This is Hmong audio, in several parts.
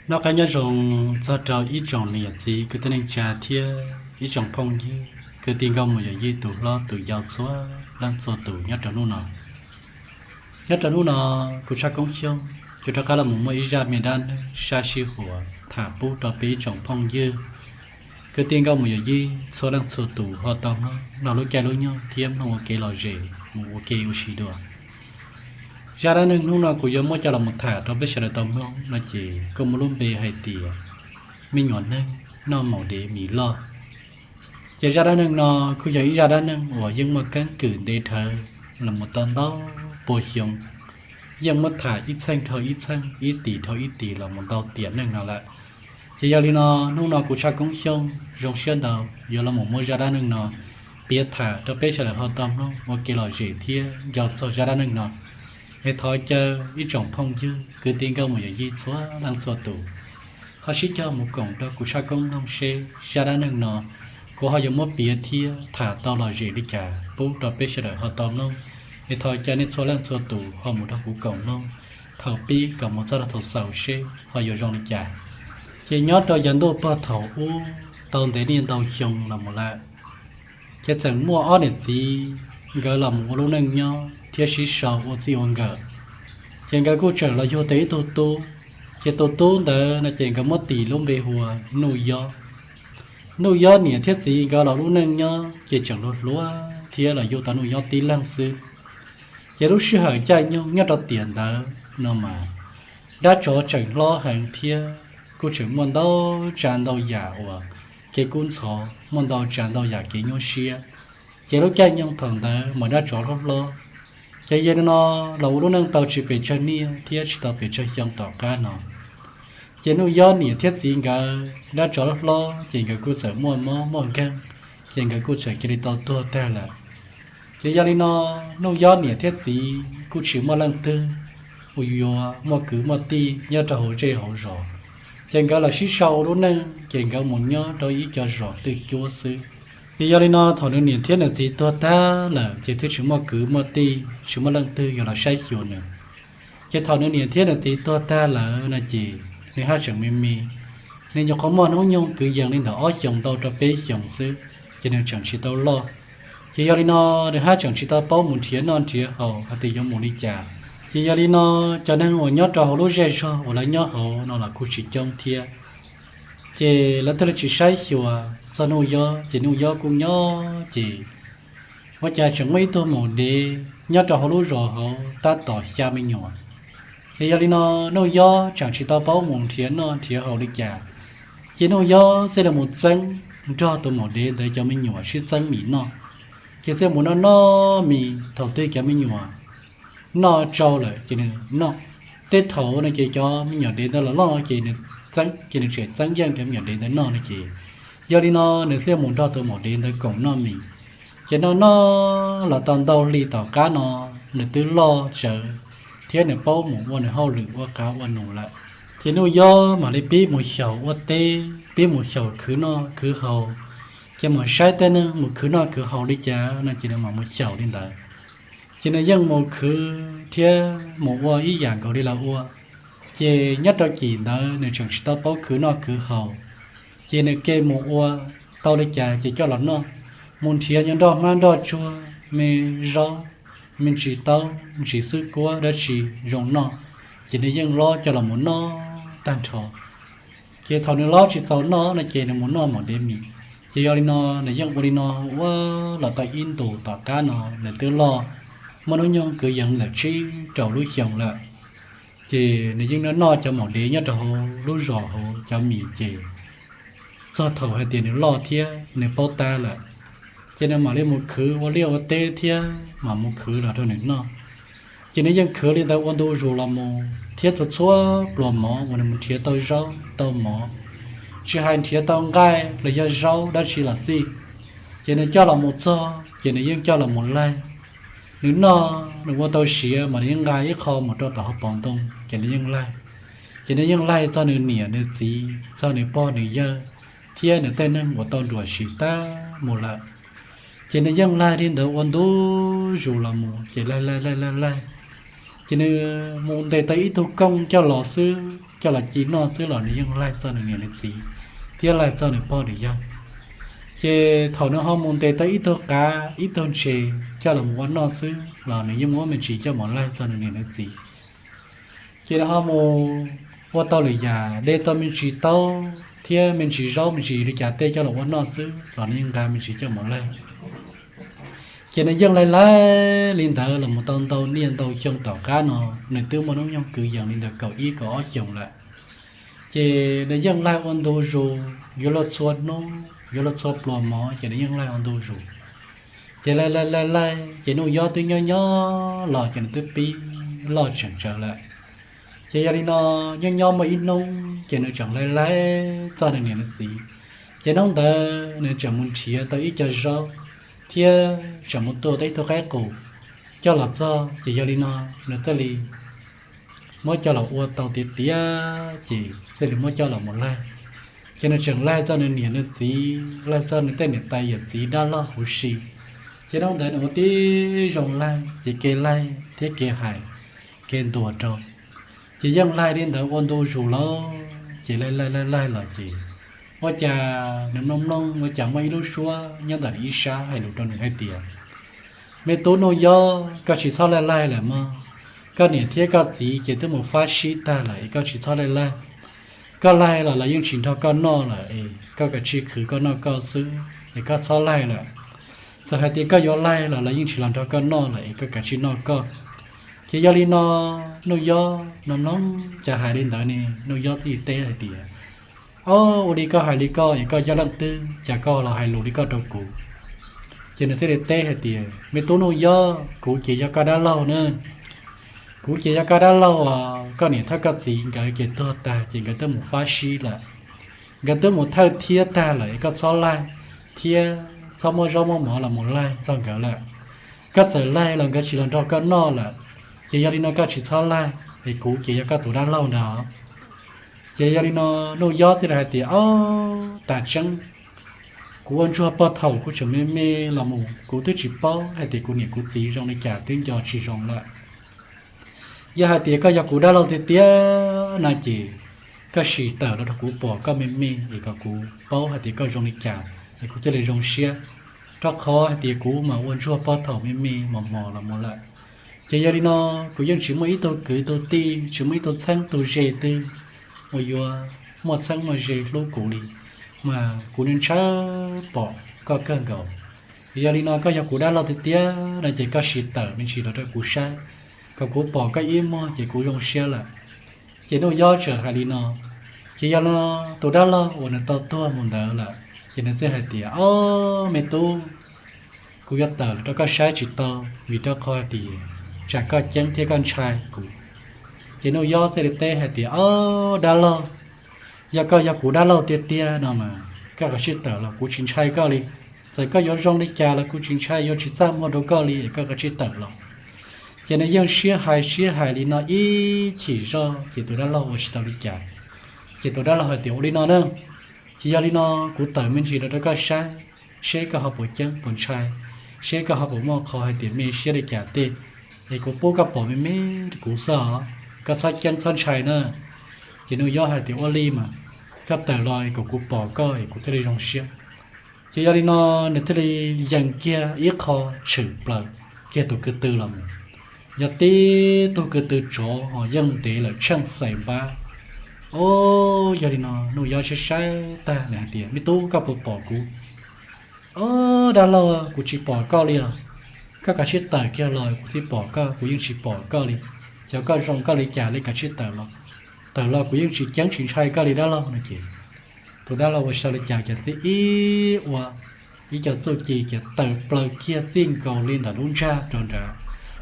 Noj qab nyob zoo txog rau ib tsoom niam txiv kwv tij neej tsa thiab ib tsoom phooj ywg kwv tij nkauj muam yawm yij tus hlob tus yau txhua leej txhua tus nyob rau hnub no. Nyob rau hnub no, kuv Tshaj Koob Xyooj yuav rov qab los mus muaj ib zaj me dab neeg sab sib huam tham pub rau peb ib tsoom phooj ywg kwv tij nkauj muam yawm yij txhua leej txhua tus ho tau mloog nrog lub caij lub nyoog thiab mloog ua kev lom zem mus ua ke ua si dua. Zaj dab neeg hnub no kuv yuav muab coj los mus tham rau peb sawv daws tau mloog no ces kuj muaj lub npe hais tias me nyuam neeg noj maum dev mis loj. Ces zaj dab neeg no kuj yog ib zaj dab neeg uas yeej muaj keeb kwm ntev dhawv los mus tau ntau pua xyoo, yeej muab tham ib txheej dhau ib txheej, ib tis dhau ib tis los mus ntau tiam neej no lawm. Ces yog li no, hnub no kuv Tshaj Koob Xyooj zoo siab ntau yuav los mus muab zaj dab neeg no piav tham rau peb sawv daws ho tau mloog ua kev lom zem thiab nco txog zaj dab neeg no. Es thov caw ib tsoom phooj ywg kwv tij nkauj muam yawm yij txhua leej txhua tus ho sib cog mus koom rau kuv Tshaj Koob mloog seb zaj dab neeg no kuv ho yuav muab piav thiab tham tau lom zem li cas pub rau peb sawv daws ho tau mloog. Es thov caw nej txhua leej txhua tus ho mus nrog kuv koom mloog thaum pib kom mus txog rau thaum xaus seb ho yuav zoo li cas. Ces nyob rau yav ntuj pog thaum ub tau ntev niaj ntau xyoo los mus lawm, ces txawm muaj ob niam txiv nkawd los mus ua lub neej nyob thiab sib sau ua txij ua nkawm. Ces nkawd kuj tseem los yug tau ib tug tub, ces tus tub ntawd no ces nkawd muab tis lub npe hu ua Nuj Yob. Nuj Yob niam thiab txiv nkawd los lub neej nyob ces tseem hluas hluas thiab los yug tau Nuj Yob tib leeg xwb. Ces lub sij hawm caij nyoog nyob rau tiam ntawd no mas dab tsov tseem hlob heev thiab kuj tseem muaj ntau tsav ntau yam uas kev kub ntxhov, muaj ntau tsav ntau yam kev nyuaj siab. Ces lub caij nyoog thaum ntawd mas dab tsov hlob hlob, ces yog li no los ua lub neej tau tsis pes tsawg niaj thiab tsis tau pes tsawg xyoo tom qab no. Ces Nuj Yob niam thiab txiv nkawd dab tsov hlob hlob ces nkawd kuj txawm muaj mob muaj nkeeg, ces nkawd kuj txawm cia li tau tuag tag lawm. Ces yog li no, Nuj Yob niam thiab txiv kuj tsis muaj leej twg uas yuav muaj kwv muaj tij nyob rau hauv zej hauv zos, ces nkawd los sib sau ua lub neej ces nkawd mus nyob rau ib co zos twj cuab xwb. Ces yog li no, thaum nws niam thiab nws txiv tuag tag lawm ces twb tsis muaj kwv muaj tij, tsis muaj leej twg yuav los saib xyuas nws. Ces thaum nws niam thiab nws txiv tuag tag lawm no ces nws haj tseem me me, nws nyuam qhuav muaj hnub nyoog kwv yees li ntawm ob xyoos ntau rau peb xyoos xwb, ces nws tseem tsis tau loj. Ces yog li no, nws haj tseem tsis tau paub mus nrhiav noj nrhiav haus hais tias yuav mus li cas. Ces yog li no, cov neeg uas nyob rau hauv lub zej zog uas lawv nyob hauv no los kuj tsis coob thiab. Ces lawv thiaj li tsis saib xyuas txog Nuj Yob, ces Nuj Yob kuj nyob ces ua cas tseem muaj ib tug maum dev nyob rau hauv lub zos hauv tab tom xya me nyuam. Ces yog li no, Nuj Yob tseem tsis tau paub mus nrhiav noj nrhiav haus li cas, ces Nuj Yob thiaj li mus txeeb nrog tus maum dev ntawd cov me nyuam sib txeeb mis noj. Ces thiaj mus noj noj mis, thaum twg cov me nyuam noj tsau lawm ces nws noj. Tej thaum no ces cov me nyuam dev ntawd los loj ces nws txeeb, ces nws tseem txeeb yeej cov me nyuam dev ntawd noj no ces, yog li no nws thiaj mus nrog tus maum dev ntawd koom noj mis. Ces noj noj los tau ntau hli tom qab no, nws twb loj tsawv thiab nws paub mus ua nws hauj lwm ua qav ua num lawm. Ces Nuj Yob mam li pib mus xyaum ua teb, pib mus xyaum khwv noj khwv haus, ces mam saib tej neeg mus khwv noj khwv haus li cas no ces nws mam mus xyaum li ntawd. Ces nws yeej mus khwv thiab mus ua ib yam nkaus li lawv ua. Ces nyob rau cim ntawd nws tseem tsis tau paub khwv noj khwv haus, ces nws ke mus ua tau li cas ces coj los noj. Mus nrhiav nyob nroj hmab nroj tsuag, me zaub, me ntsis taub, ntsis xwb kuab dab tsi zoo noj, ces nws yeej lob coj los mus noj tag nrho. Ces thaum nws lob tsis txaus noj no ces nws mus noj maum dev mis. Ces yog li no, nws yeej ua li no ua los tau ib ntus tom qab no, nws twb loj, muaj hnub nyoog kwv yees ntawm tsib rau lub xyoo lawm. Ces nws yeej noj noj cov maum dev nyob rau hauv lub zos hauv cov mis ces txog thaum hais tias nws loj thiab nws paub tab lawm, ces nws mam li mus khwv ua liaj ua teb thiab mam mus khwv los rau nws noj. Ces nws yeej khwv li ntawd ua ntu zus los mus thiab txhua txhua pluas mov uas nws mus nrhiav tau zaub tau mov, tsis hais nrhiav tau nqaij los yog zaub dab tsi los xij, ces nws coj los mus txog ces nws yeej coj los mus laig. Nws noj, nws ua tau siav mas nws yeej nqa ib qho mus rau tom hauv paus ntoo ces nws yeej laig. Ces nws yeej laig txog nws niam nws txiv, txog nws pog nws yawg thiab nws tej neeg uas tau nruam sim tag mus lawm. Ces nws yeej laig li ntawd ua ntu zus los mus ces laig laig laig laig laig, ces nws mus ntes tau ib tug kooj coj los xwb, coj los ci noj xwb los nws yeej laig txog nws niam nws txiv thiab laig txog nws pog nws yawg. Ces thaum nws ho mus ntes tau ib tug qav ib tug ntses coj los ua noj xwb los nws yeej muab me ntsis coj mus laig txog nws niam nws txiv. Ces nws ho mus ua tau lwm yam, de tau me ntsis taub thiab me ntsis zaub me ntsis li cas tej coj los ua noj xwb los nws yeej nqa me ntsis coj mus laig. Ces nws yeej laig laig li ntawd los mus tau ntau niaj ntau xyoo tom qab no, nws twb muaj hnub nyoog kwv yees li ntawm kaum ib kaum ob xyoos lawm. Ces nws yeej laig ua ntu zus, yuav luag txhua hnub yuav luag txhua pluas mov ces nws yeej laig ua ntu zus. Ces laig laig laig laig ces Nuj Yob twb nyob nyob los ces nws twb pib loj tseem tsawv lawm. Ces yog li no, nyob nyob muaj ib hnub ces nws tseem laig laig txog nws niam nws txiv. Ces hnub ntawd nws tseem mus nrhiav tau ib co zaub thiab tseem mus tua tau ib tug qaib qus coj los txog, ces yog li no nws thiaj li muab coj los ua tau tiav tiav ces thiaj li muab coj los mus laig. Ces nws tseem laig txog nws niam nws txiv, laig txog nws tej niam tais yawm txiv dab laug huv si. Ces hnub ntawd nws ua tib zoo laig ces kev laig thiab kev hais kev ntuas rau. Ces yeej laig li ntawd ua ntu zus lawm ces laig laig laig laig los ces ua cas nws mloog mloog ua cas muaj ib lub suab nyob ntawm nws ib sab hais lus rau nws hais tias, Me tub Nuj Yob, koj tsis txhob laig laig lawm mog. Koj niam thiab koj txiv ces twb mus fab sib tag lawm es koj tsis txhob laig laig. Koj laig los lawv yeej tsis nrog koj noj lawm es koj kav tsij khwv koj noj koj xwb es koj txhob laig lawm. Txawm hais tias koj yuav laig los lawv yeej tsis los nrog koj noj lawm es koj kav tsij noj koj. Ces yog li no Nuj Yob no mloog cas hais li ntawd ne, Nuj Yob thiaj li teb hais tias, Ob, ua li koj hais li koj es koj yog leej twg cas koj los hais lus li koj rau kuv? Ces nws thiaj li teb hais tias, Me tub Nuj Yob, kuv ces yog koj dab laug na. Kuv ces yog koj dab laug os, koj niam thiab koj txiv nkawd ces tuag tag ces nkawd twb mus fab sib lawm. Nkawd twb mus thawj thiab tag lawm es koj txhob laig thiab txhob muab zaub muab mov los mus laig txog nkawd lawm. Koj txawm laig los nkawd tsis los nrog koj noj lawm, ces yog li no koj tsis txhob laig es kuv ces yog koj tus dab laug ntag. Ces yog li no Nuj Yob thiaj li hais tias, Ob, tas tseeb, kuv ua ntsuag pog thaum kuv tseem me me los mus kuv twb tsis paub hais tias kuv niam kuv txiv zoo li cas twb nco tsis zoo lawm. Yog hais tias koj yog kuv dab laug tiag tiag no ces koj sim tawm los rau kuv pom koj me me es kom kuv paub hais tias koj zoo li cas es kuv thiaj li zoo siab, rau qhov hais tias kuv mas ua ntsuag pog thaum me me mos mos los mus lawm. Ces yog li no kuv yeej tsis muaj ib tug kwv tug tij, tsis muaj ib tug txheeb tug ze twg uas yuav muaj txheeb muaj ze hlub kuv li, mas kuv ntshai pom koj kawg nkaus. Yog li no koj yog kuv dab laug tiag tiag no ces koj sim tawm me ntsis los rau kuv saib, kom kuv pom koj ib muag ces kuv zoo siab lawm. Ces Nuj Yob txawm hais li no. Ces yog li no tus dab laug uas nws tau tuag mus ntawd lawm ces nws thiaj hais tias, Ob, me tub, kuv yuav tawm los rau koj saib tsis tau vim rau qhov tias tsam koj ceeb thiab koj ntshai kuv. Ces Nuj Yob thiaj li teb hais tias, Ob, dab laug, yog koj yog kuv dab laug tiag tiag no mas koj kav tsij tawm los, kuv tsis ntshai koj li. Txawm koj yuav zoo li cas los kuv tsis ntshai, yuav tsis txaj muag rau koj li es koj kav tsij tawm los. Ces nws yeej sib hais sib hais li no ib chim zog ces tus dab laug ua tsis tau li cas. Ces tus dab laug hais tias, Ua li no na, ces yog li no kuv tawm me ntsis los rau koj saib, seb koj ho puas ceeb puas ntshai, seb koj ho puas muaj qhov hais tias me siab li cas tej, es kuv pub koj pom me me kuv xwb os, koj txhob ceeb txhob ntshai na. Ces Nuj Yob hais tias, Ua li mas, koj tawm los kom kuv pom koj es kuv thiaj li zoo siab. Ces yog li no nws thiaj li yees kiag ib qho tshwm plaws kiag tus ko tw los mus. Yog tib tug ko tw tsov ho yeej ntev lawm tsheej xais npab. Ob, yog li no Nuj Yob saib saib tag nws hais tias, Me tub, koj puas pom kuv? Ob, dab laug, kuv tsis pom koj li os. Koj kav tsij tawm kiag los kuv thiaj pom koj, kuv yeej tsis pom koj li. Xyov koj zoo koj li cas li, kav tsij tawm los. Tawm los kuv yeej tsis ceeb tsis ntshai koj li dab laug no ces tus dab laug ua tsis tau li cas ces thiaj ib ua ib co txuj ci ces tawm plaws kiag txij nkaus li ntawm lub ntsag rau nrad,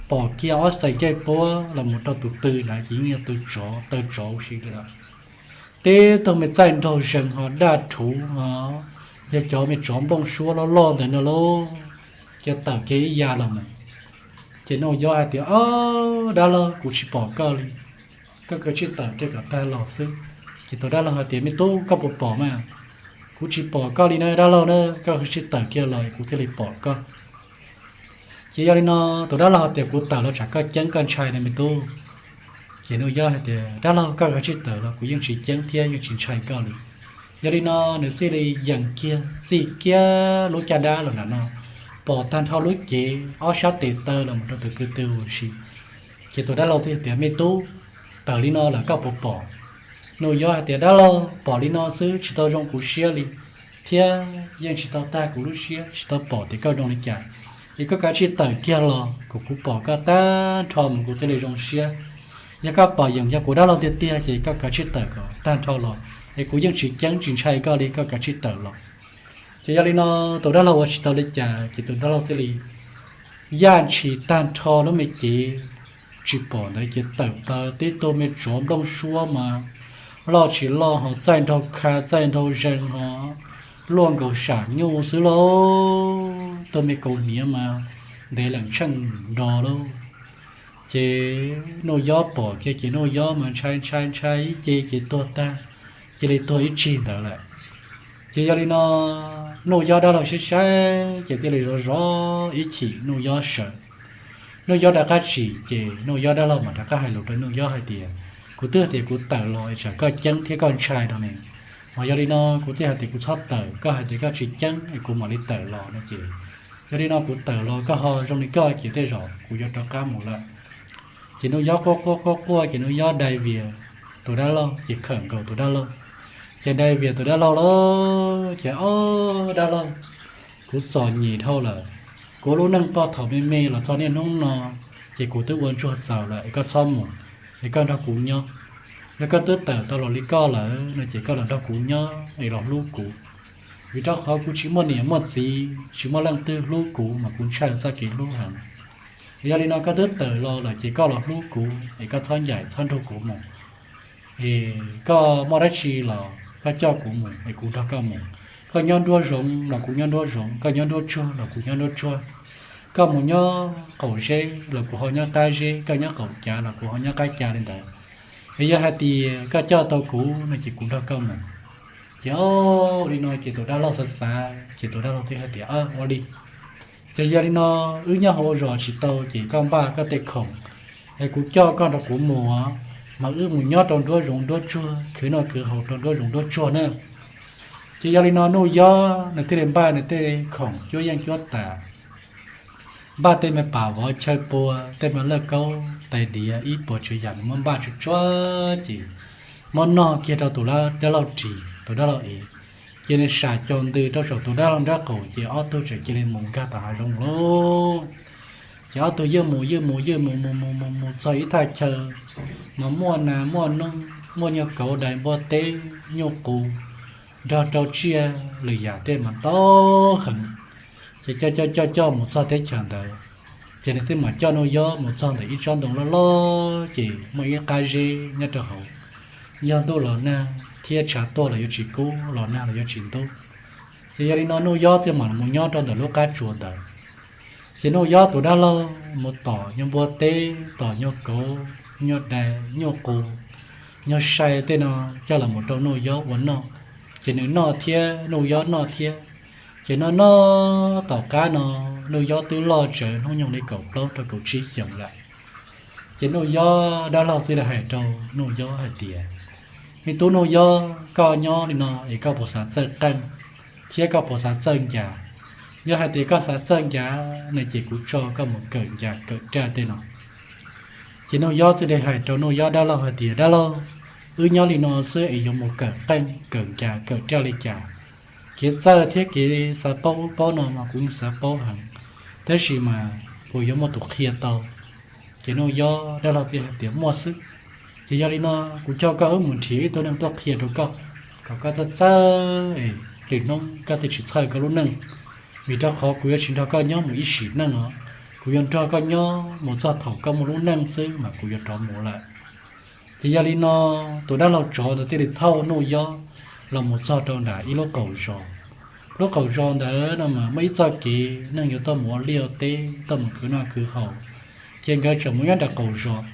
pom kiag ob xees caij puab los mus rau tus tw nrad ces yeej yog tus tsov, taw tsov si lawm. Tib tug me txaij nraug zees ho daj rhuv ho yog cov me tsov nplooj suab loj loj ntawd no lauj, ces tawm kiag ib ya los mus. Ces Nuj Yob hais tias, Ob, dab laug, kuv tsis pom koj li. Koj kav tsij tawm kiag kom tag los xwb. Ces tus dab laug hais tias, Me tub, koj puas pom mas? Kuv tsis pom koj li na dab laug na, koj kav tsij tawm kiag los kuv thiaj li pom koj. Ces yog li no tus dab laug hais tias, Kuv tawm los tsam koj ceeb koj ntshai na me tub. Ces Nuj Yob hais tias, Dab laug, koj kav tsij tawm los, kuv yeej tsis ceeb thiab yeej tsis ntshai koj li. Yog li no nws thiaj li yees kiag txij kiag lub caj dab los nram no, pom tag nrho lub cev ob sab tes taw los mus rau tus kwv tw huv si. Ces tus dab laug thiaj tias, Me tub, tawm li no lawm koj puas pom? Nuj Yob hais tias, Dab laug, pom li no xwb tsis tau zoo kuv siab li, thiab yeej tsis tau tag kuv lub siab, tsis tau pom tias koj zoo li cas. Es koj kav tsij tawm kiag los kom kuv pom koj tag nrho mus kuv thiaj li zoo siab. Yog koj pom yeem yog kuv dab laug tiag tiag ces koj kav tsij tawm kom tag nrho los, es kuv yeej tsis ceeb tsis ntshai koj li, koj kav tsij tawm los. Ces yog li no tus dab laug ua tsis tau li cas ces tus dab laug thiaj li yaj ntshis tag nrho lub me cev tsis pom ntawd ces tawm plaws tib tug me tsov nplooj suab mas loj tsis loj ho txaij nraug kha txaij nraug zeeg ho luaj nkaus sam nyuj xwb lauj. Tug me kaus hniav mas ntev leem tsheej nro lauj. Ces Nuj Yob pom kiag ces Nuj Yob mas ntshai ntshai ntshai ib ce ces tuag tag, cia li tuag ib tsig ntawd lawm. Ces yog li no Nuj Yob dab laug saib saib ces thiaj li zov zov ib chim Nuj Yob sawv. Nuj Yob rov qab tsim ces Nuj Yob dab laug mas rov qab hais lus rau Nuj Yob hais tias, Kuv twb tias kuv tawm los es tsam koj ceeb thiab koj ntshai no ne, mas yog li no kuv thiaj hais tias kuv txhob tawm, koj hais tias koj tsis ceeb es kuv mam li tawm los no ces, yog li no kuv tawm los koj ho zoo li koj ces tej zaum kuv yuav rov qab mus lawm. Ces Nuj Yob quaj quaj quaj quaj ces Nuj Yob dai vias tus dab laug ces khawm nkaus tus dab laug. Ces dai vias tus dab laug lawm ces, Ob dab laug, kuv txom nyem dhau lawm. Kuv lub neej pog thaum me me los txog niaj hnub no ces kuv twb ua ntsuag txaus lawm es koj txhob mus, es koj nrog kuv nyob. Yog koj twb tawm tau los li koj lawm no ces koj los nrog kuv nyob es los hlub kuv, vim rau qhov kuv tsis muaj niam muaj txiv tsis muaj leej twg hlub kuv mas kuv ntshai txoj kev hlub heev. Yog li no koj twb tawm los lawm ces koj los hlub kuv es koj txhob ncaim txhob nrug kuv mus. Es koj muaj dab tsi los koj coj kuv mus es kuv nrog koj mus. Koj nyob nruab zoov los kuv nyob nruab zoov, koj nyob nruab tsuag los kuv nyob nruab tsuag. Koj mus nyob qaum zeb los kuv ho nyob qab zeb, koj nyob qaum cav los kuv ho nyob qab cav li ntawd. Es yog hais tias koj coj tau kuv no ces kuv nrog koj mus. Ces ua li no ces tus dab laug xav xav ces tus dab laug thiaj hais tias, Ua li, ces yog li no wb nyob hauv zos tsis tau ces koj npaj koj tej khoom es kuv coj koj nrog kuv mus, mas wb mus nyob rau nruab zoov nruab tsuag khwv noj khwv haus rau nruab zoov nruab tsuag na. Ces yog li no Nuj Yob nws thiaj li npaj nws tej khoom cuab yeej cuab tam, npaj tej me pam vov chaw pua, tej me laj kaub tais diav ib puas tsav yam nws muab npaj tsuag tsuag ces muab noj kiag rau tus dab laug ris tus dab laug ev. Ces nws sam caum ntws rau saum tus dab laug nraub qaum ces ob tug tseem cia li mus nkag tom hav zoov lawm. Ces ob tug ywj mus ywj mus ywj mus mus mus mus mus txog ib thaj chaw mas muaj nas muaj noog, muaj nyuag kauv dais npua teb, nyuj qus, nrog rau tsiaj lwm yam tej mas ntau heev. Ces coj coj coj coj mus txog teb chaws ntawd, ces nws thiaj mam coj Nuj Yob mus txog ntawm ib tsob ntoo loj loj ces muaj ib qab zeb nyob rau hauv. Yog ntuj los nag thiab tshav tuaj los yuav tsis kub, los nag los yuav tsis ntub. Ces yog li no Nuj Yob thiaj mam mus nyob rau ntawm lub qab tsuas ntawd. Ces Nuj Yob tus dab laug mus tom nyuag npua teb, tom nyuag kauv, nyuag dais, nyuag qus, nyuag sai tej no coj los mus rau Nuj Yob ua noj. Ces nws noj thiab Nuj Yob noj thiab. Ces noj noj tom qab no Nuj Yob twb loj tsawv hnub nyoog li kaum plaub rau kaum tsib xyoos lawm. Ces Nuj Yob dab laug thiaj li hais rau Nuj Yob hais tias, Me tub Nuj Yob, koj nyob li no es koj puas xav txawj qeej thiab koj puas xav txawj ncas? Yog hais tias koj xav txawj ncas no ces kuv tso koj mus kawm ncas kawm raj tej no. Ces Nuj Yob thiaj li hais rau Nuj Yob dab laug hais tias, Dab laug, wb nyob li no xwb es yuav mus kawm qeej kawm ncas kawm raj li cas? Kev txawj thiab kev xav paub ub paub no mas kuv yeej xav paub heev, tab sis mas puas yuav muaj tus qhia tau? Ces Nuj Yob dab laug thiaj hais tias, Muaj xwb. Ces yog li no kuv coj koj wb mus nrhiav ib tug neeg tuaj qhia rau koj, kom koj txawj txawj, lwm hnub koj thiaj tsis txhawj koj lub neej. Vim rau qhov kuv yuav tsis nrog koj nyob mus ib sim neej os, kuv yuav nrog koj nyob mus txog thaum koj muaj lub neej xwb mas kuv yuav rov mus lawm. Ces yog li no tus dab laug tsov ntawd thiaj li thauj Nuj Yob los mus txog rau nram ib lub qaum zos. Lub qaum zos ntawd no mas muaj ib txoj kev neeg yuav tuaj mus ua liaj ua teb, tuaj mus khwv noj khwv haus, ces nkawd tseem mus nyob nram qaum zos.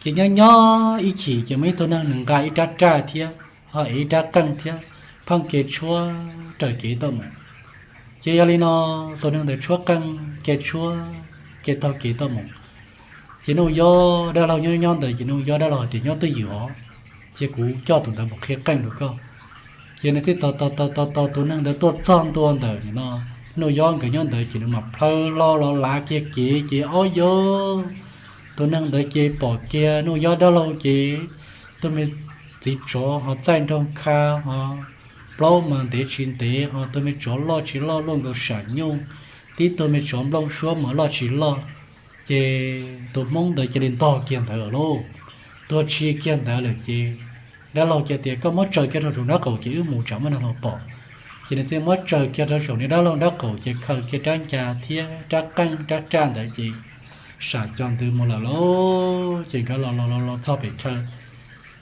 Ces nyob nyob ib chim ces muaj ib tug neeg nws nqa ib rab raj thiab ho ev ib rab qeej thiab pheej ke tshuab raws kev tuaj mus. Ces yog li no tus neeg ntawd tshuab qeej ke tshuab ke taug kev tuaj mus. Ces Nuj Yob dab laug nyob nyob ntawd ces Nuj Yob dab laug hais tias, Nyob twj ywm os, cia kuv coj tus ntawd mus qhia qeej rau koj. Ces nws thiaj tos tos tos tos tos tus neeg ntawd tuaj txog ntua ntawm no, Nuj Yob nkawd nyob ntawd ces nws mam plhaw hlo los lav kiag kev ces ob yog tus neeg ntawd ces pom kiag Nuj Yob dab laug ces tus me txiv tsov ho txaij nraug kha ho plaub mas ntev tsis ntev ho tus me tsov loj tsis loj luaj nkaus sam nyuj, tib tug me tsov nplooj suab mas loj tsis loj. Ces tus hmoob ntawd cia li ntog kiag ntawd lauj, tuag tsi kiag ntawd lawm ces dab laug cia tias, Koj muab tsaws kiag rau saum nraub qaum ces wb mus tsam muaj neeg los pom. Ces nws thiaj muab tsaws kiag rau saum nws dab laug nraub qaum ces khaws kiag rab ncas thiab rab qeej rab raj ntawd ces sam co ntws mus lawm lauj. Ces nkawd los los los los txog pem chaw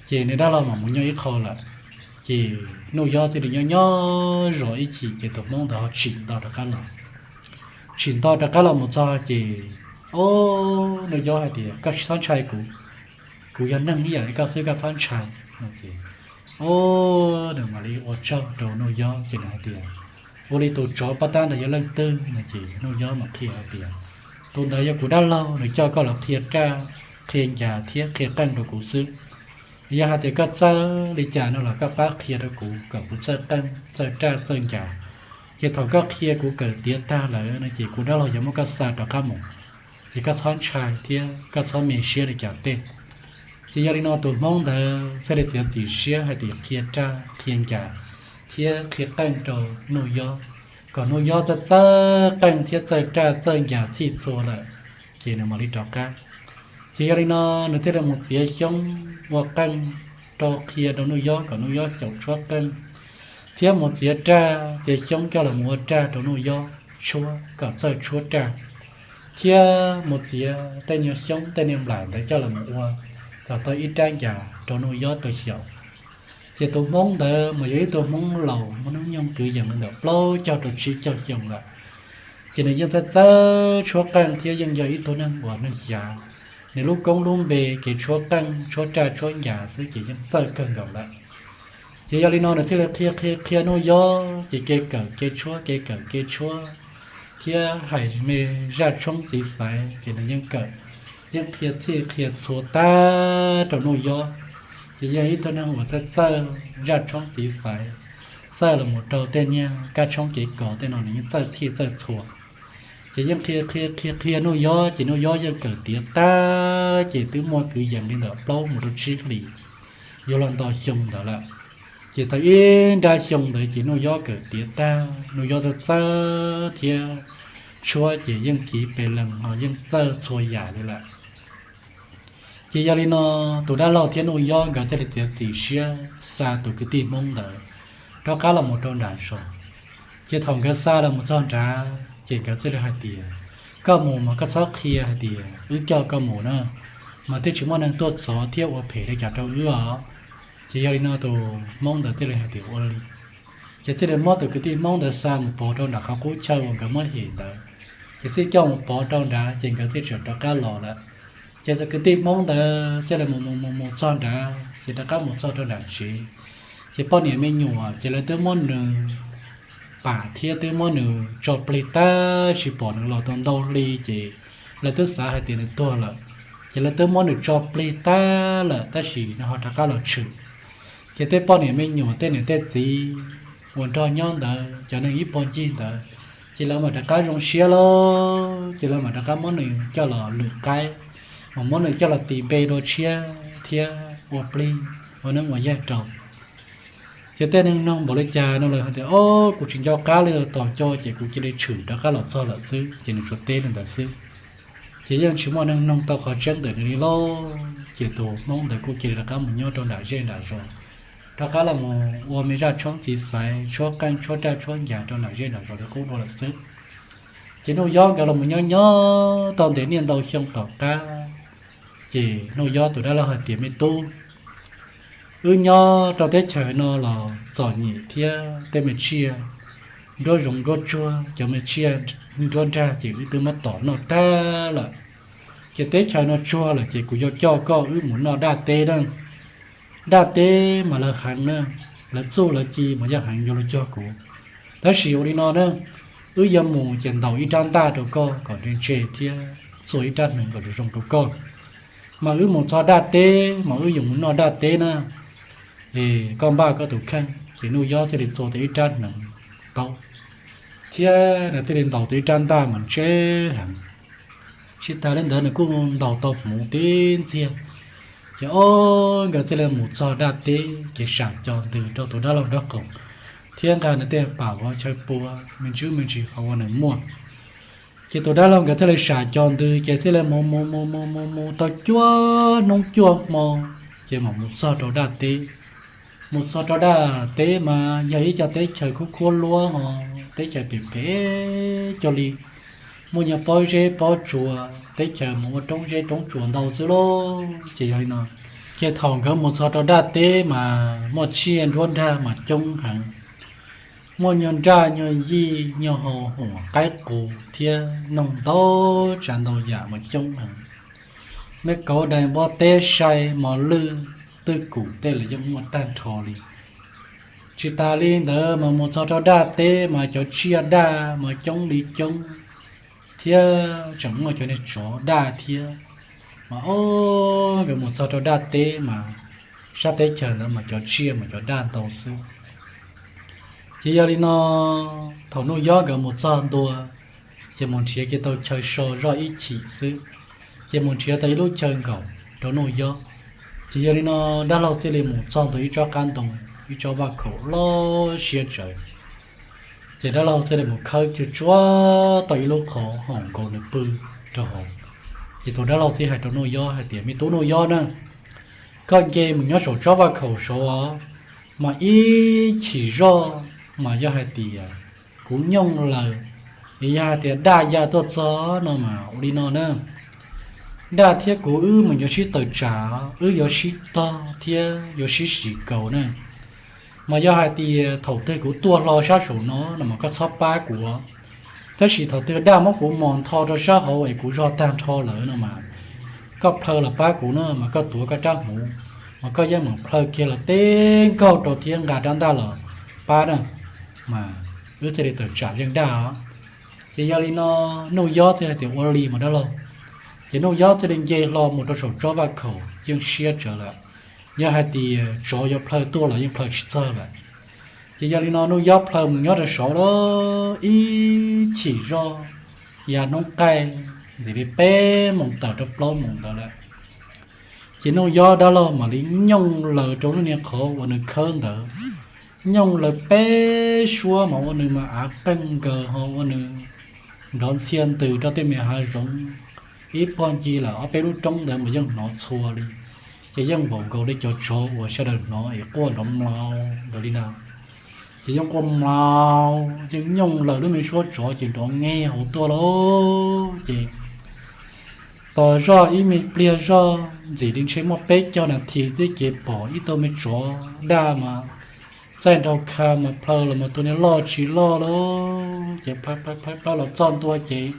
ces nws dab laug mam mus nyob ib qho lawm. Ces Nuj Yob thiaj li nyob nyob zov ib chim ces tus hmoob ntawd ho tsim nto rov qab los. Tsim nto rov qab los mus txog ces, o, Nuj Yob hais tias, Koj tsis txhob ntshai kuv, kuv yog neeg ib yam li koj xwb, koj txhob ntshai. Ces, o, nws mam li ua tsaug rau Nuj Yob ces nws hais tias, Ua li tus tsov paj tab ntawd yog leej twg no ces Nuj Yob mam qhia hais tias, Tus ntawd yog kuv dab laug, nws coj koj los qhia raj, qhia ncas thiab qhia qeej rau kuv xwb. Yog hais tias koj txawj li cas no los koj pab qhia rau kuv kom kuv txawj qeej txawj raj txawj ncas. Ces thaum koj qhia kuv kawm tiav tag lawm no ces kuv dab laug yuav muab koj xa rov qab mus. Ces koj txhob ntshai thiab koj txhob me siab li cas tej. Ces yog li no tus hmoob ntawd thiaj li txiav txim siab hais tias qhia raj qhia ncas thiab qhia qeej rau Nuj Yob, kom Nuj Yob txawj txawj qeej thiab txawj raj txawj ncas txhij txhua lawm, ces nws mam li rov qab. Ces yog li no nws thiaj li mus txiav xyoob ua qeej rau qhia rau Nuj Yob kom Nuj Yob xyaum tshuab qeej, thiab mus txiav raj, txiav xyoob coj los mus ua raj rau Nuj Yob tshuab kom txawj tshuab raj, thiab mus txiav tej nyuag xyoob tej niag nplaim ntawd coj los mus ua kom tau ib rab ncas rau Nuj Yob tau xyaum. Ces tus hmoob ntawd mas yog ib tug hmoob laus muaj hnub nyoog kwv yees li ntawm plaub caug rau tsib caug xyoo lawm. Ces nws yeej txawj txawj tshuab qeej thiab yeej yog ib tug neeg uas neeg xyav, nws lub koob lub npe kev tshuab qeej tshuab raj tshuab ncas xwb ces yeej txawj kawg nkaus lawm. Ces yog li no nws thiaj li qhia qhia qhia Nuj Yob ces kev kawm kev tshuab kev kawm kev tshuab, thiab hais me zaj tshoob txiv xaiv ces nws yeej kawm, yeej qhia txhij qhia txhua tag rau Nuj Yob. Ces yog ib tug neeg uas txawj txawj zaj tshoob txiv xaiv, txawj los mus rau tej niag kab tshoob kev kos tej no nws yeej txawj txhij txawj txhua. Ces yeej qhia qhia qhia qhia Nuj Yob ces Nuj Yob yeej kawm tiav tag ces twb muaj kwv yees li ntawm plaub mus rau tsib hlis, yuav los nto xyoo ntawd lawm. Ces tau ib nrab xyoo ntawd ces Nuj Yob kawm tiav tag, Nuj Yob txawj txawj thiab tshuab ces yeej kiv pes lees ho yeej txawj txhua yam li lawm. Ces yog li no tus dab laug thiab Nuj Yob nkawd thiaj li txiav txim siab xa tus kwv tij hmoob ntawd rov qab los mus rau nram zos. Ces thaum nkawd xa los mus txog nrad ces nkawd thiaj li hais tias, Koj mus mas koj txhob qhia hais tias wb coj koj mus na, mas thiaj tsis muaj neeg tuaj txov thiab ua phem li cas rau wb os. Ces yog li no tus hmoob ntawd thiaj li hais tias ua li. Ces thiaj li muab tus kwv tij hmoob ntawd xa mus pov rau nram qhov qub chaw uas nkawd muab hem ntawd, ces thiaj coj mus pov rau nrad ces nkawd thiaj tseem rov qab los lawm. Ces tus kwv tij hmoob ntawd thiaj li mus mus mus mus txog nrad ces rov qab mus txog rau nram tsev. Ces poj niam me nyuam ces lawv twb muab nws pam thiab twb muab nws tso plig tab sis pom nws los tau ntau hli ces lawv twb xav hais tias nws tuag lawm. Ces lawv twb muab nws tso plig tag lawm tab sis nws ho rov qab los tshwm. Ces tej poj niam me nyuam tej niam tej txiv uas nrog nyob ntawd cov neeg ib puag ncig ntawd, ces lawv mam rov qab zoo siab lawm ces lawv mam rov qab muab nws coj los lwm qaib, mas muab nws coj los tis npe dua tshiab thiab ua plig ua neeb ua yaig rau. Ces tej neeg noog npaum li cas no lawv hais tias, Ob, kuv tsis nco qab li, tos co ces kuv cia li tshwm rov qab los txog lawm xwb, ces nws tsuas teb li ntawd xwb. Ces yeej tsis muaj neeg noog tau qhov tseeb ntawm nws li lauj. Ces tus hmoob ntawd kuj cia li rov qab mus nyob rau nram zej nram zos, rov qab los mus ua me zaj tshoob txiv xaiv tshuab qeej tshuab raj tshuab ncas rau nram zej nram zos li qub dua lawm xwb. Ces Nuj Yob nkawd los mus nyob nyob tau ntev niaj ntau xyoo tom qab, ces Nuj Yob tus dab laug hais tias, Me tub, wb nyob rau teb chaws no los txom nyem thiab tej me tsiaj nruab zoov nruab tsuag cov me tsiaj nruab nrag ces wb twb muab tom noj tag lawm. Ces teb chaws no tsuag lawm ces kuv yuav coj koj wb mus noj daj teb na. Daj teb mas lawv heev na, lawv txuj lawv ci mas yog heev yuav luag cuag kuv. Tab sis ua li no na, wb yuav mus ces ntaus ib rab ntaj rau koj kom ntse ntse thiab txua ib rab hneev kom zoo zoo rau koj. Mas wb mus txog daj teb mas wb yuav mus noj daj teb na, es koj npaj koj tus kheej. Ces Nuj Yob thiaj li txua tau ib rab hneev taub, thiab nws thiaj li ntaus tau ib rab ntaj mas ntse heev. Tsis tas li ntawd nws kuj ntaus tau hmuv tib ntxiag. Ces ob nkawd thiaj li mus txog daj teb ces sam co ntws rau tus dab laug nraub qaum, thiab nqa nws tej pam vov chaw pua me ntsis me ntsis qhov uas nws muaj. Ces tus dab laug nkawd thiaj li sam co ntws ces thiaj li mus mus mus mus mus mus tau cuaj hnub cuaj hmo, ces mam mus txog rau daj teb. Mus txog rau daj teb mas yog ib co teb chaws kub khuab luab ho, teb chaws phem phem cuag li, muaj nyuag pob zeb pob tsuas, teb chaws mus ua roob zeb roob tsuas ntau xwb lauj. Ces yog li no, ces thaum nkawd mus txog rau daj teb mas muaj tsiaj nruab nrag mas coob heev, muaj nyuag nraj nyuag yij nyuag hau huam qaib qus thiab noog ntau tsav ntau yam mas coob heev. Me kauv dais npua teb sai mos lwj twj kum tej los yeej muaj tag nrho li. Tsis tas li ntawd mas mus txog rau daj teb mas cov tsiaj daj mas coob li coob, thiab tseem muaj cov niag tsov daj thiab. Mas ob nkawd mus txog rau daj teb mas sab teb chaws ntawd mas cov tsiaj mas cov daj ntau xwb. Ces yog li no, thaum Nuj Yob nkawd mus txog ntua, ces mus nrhiav kiag tau chaw so zoj ib chim xwb, ces mus nrhiav tau ib lub chaw nkaum rau Nuj Yob. Ces yog li no, dab laug thiaj li mus txog ntua ib tsob qab ntoo, ib tsob vaj khaum loj siab tsawv. Ces dab laug thiaj li mus khawb kiag tsuab tau ib lub qhov haum nkaus nws pw rau hauv. Ces tus dab laug thiaj hais rau Nuj Yob hais tias, Me tub Nuj Yob na, koj nce mus nyob saum tsob vaj khaum saud os, mas ib chim zoj mas yog hais tias kuv nyooj lawm, es yog hais tias daj ya tuaj txog no mas ua li no na, daj thiab kuv wb mas yuav sib tawm tsam, wb yuav sib tog thiab yuav sib sim kaus na. Mas yog hais tias thaum twg kuv tuaj hlo sab saum no no mas koj txhob pab kuv, tab sis thaum twg daj muab kuv mos ntho rau sab hauv es kuv zog tag nrho lawm no mas koj plhaw los pab kuv na, mas koj tuav koj rab hmuv, mas koj yeej meem plhaw kiag los teb nkaug rau thiab nqa rab ntaj los pab na, mas wb thiaj li tawm tsam yeej daj os. Ces yog li no, Nuj Yob thiaj hais tias, Ua li mas dab laug. Ces Nuj Yob thiaj li nce hlo mus rau saum tsob vaj khaum yeej siab tsawv lawm. Yog hais tias tsov yuav plhaw tuaj los yeej plhaw tsis txog lawm. Ces yog li no Nuj Yob plhaw mus nyob rau saud lawm ib chim zoj, yav hnub qaij ntxim li peb moos tawm rau plaub moos ntawd lawm. Ces Nuj Yob dab laug mam li nyooj laws rau lub niag qhov uas nws khawb ntawd, nyooj laws peb suab mas ua nws mas av qeeg nkaws ho ua nws nrov ntxhia ntws rau tej me hav zoov. Ib puag ncig lawm ob peb lub roob ntawd mas yeej hnov txhua li, ces yeej npaum nkaus li cov tsov uas sawv daws hnov es quaj nrov mlaus ntawd li ntag. Ces yeej quaj mlaus, yeej nyooj laws lub me suab tsov ces nrov nge hauv tuaj lauj. Ces tos zoj ib me pliag zoj ntxim li ntshe muaj peb caug nas this twb ces pom ib tug me tsov daj mas txaij nraug kha mas plhaw los mas tus niag loj tsis loj lauj. Ces plhaw plhaw plhaw los txog ntua ces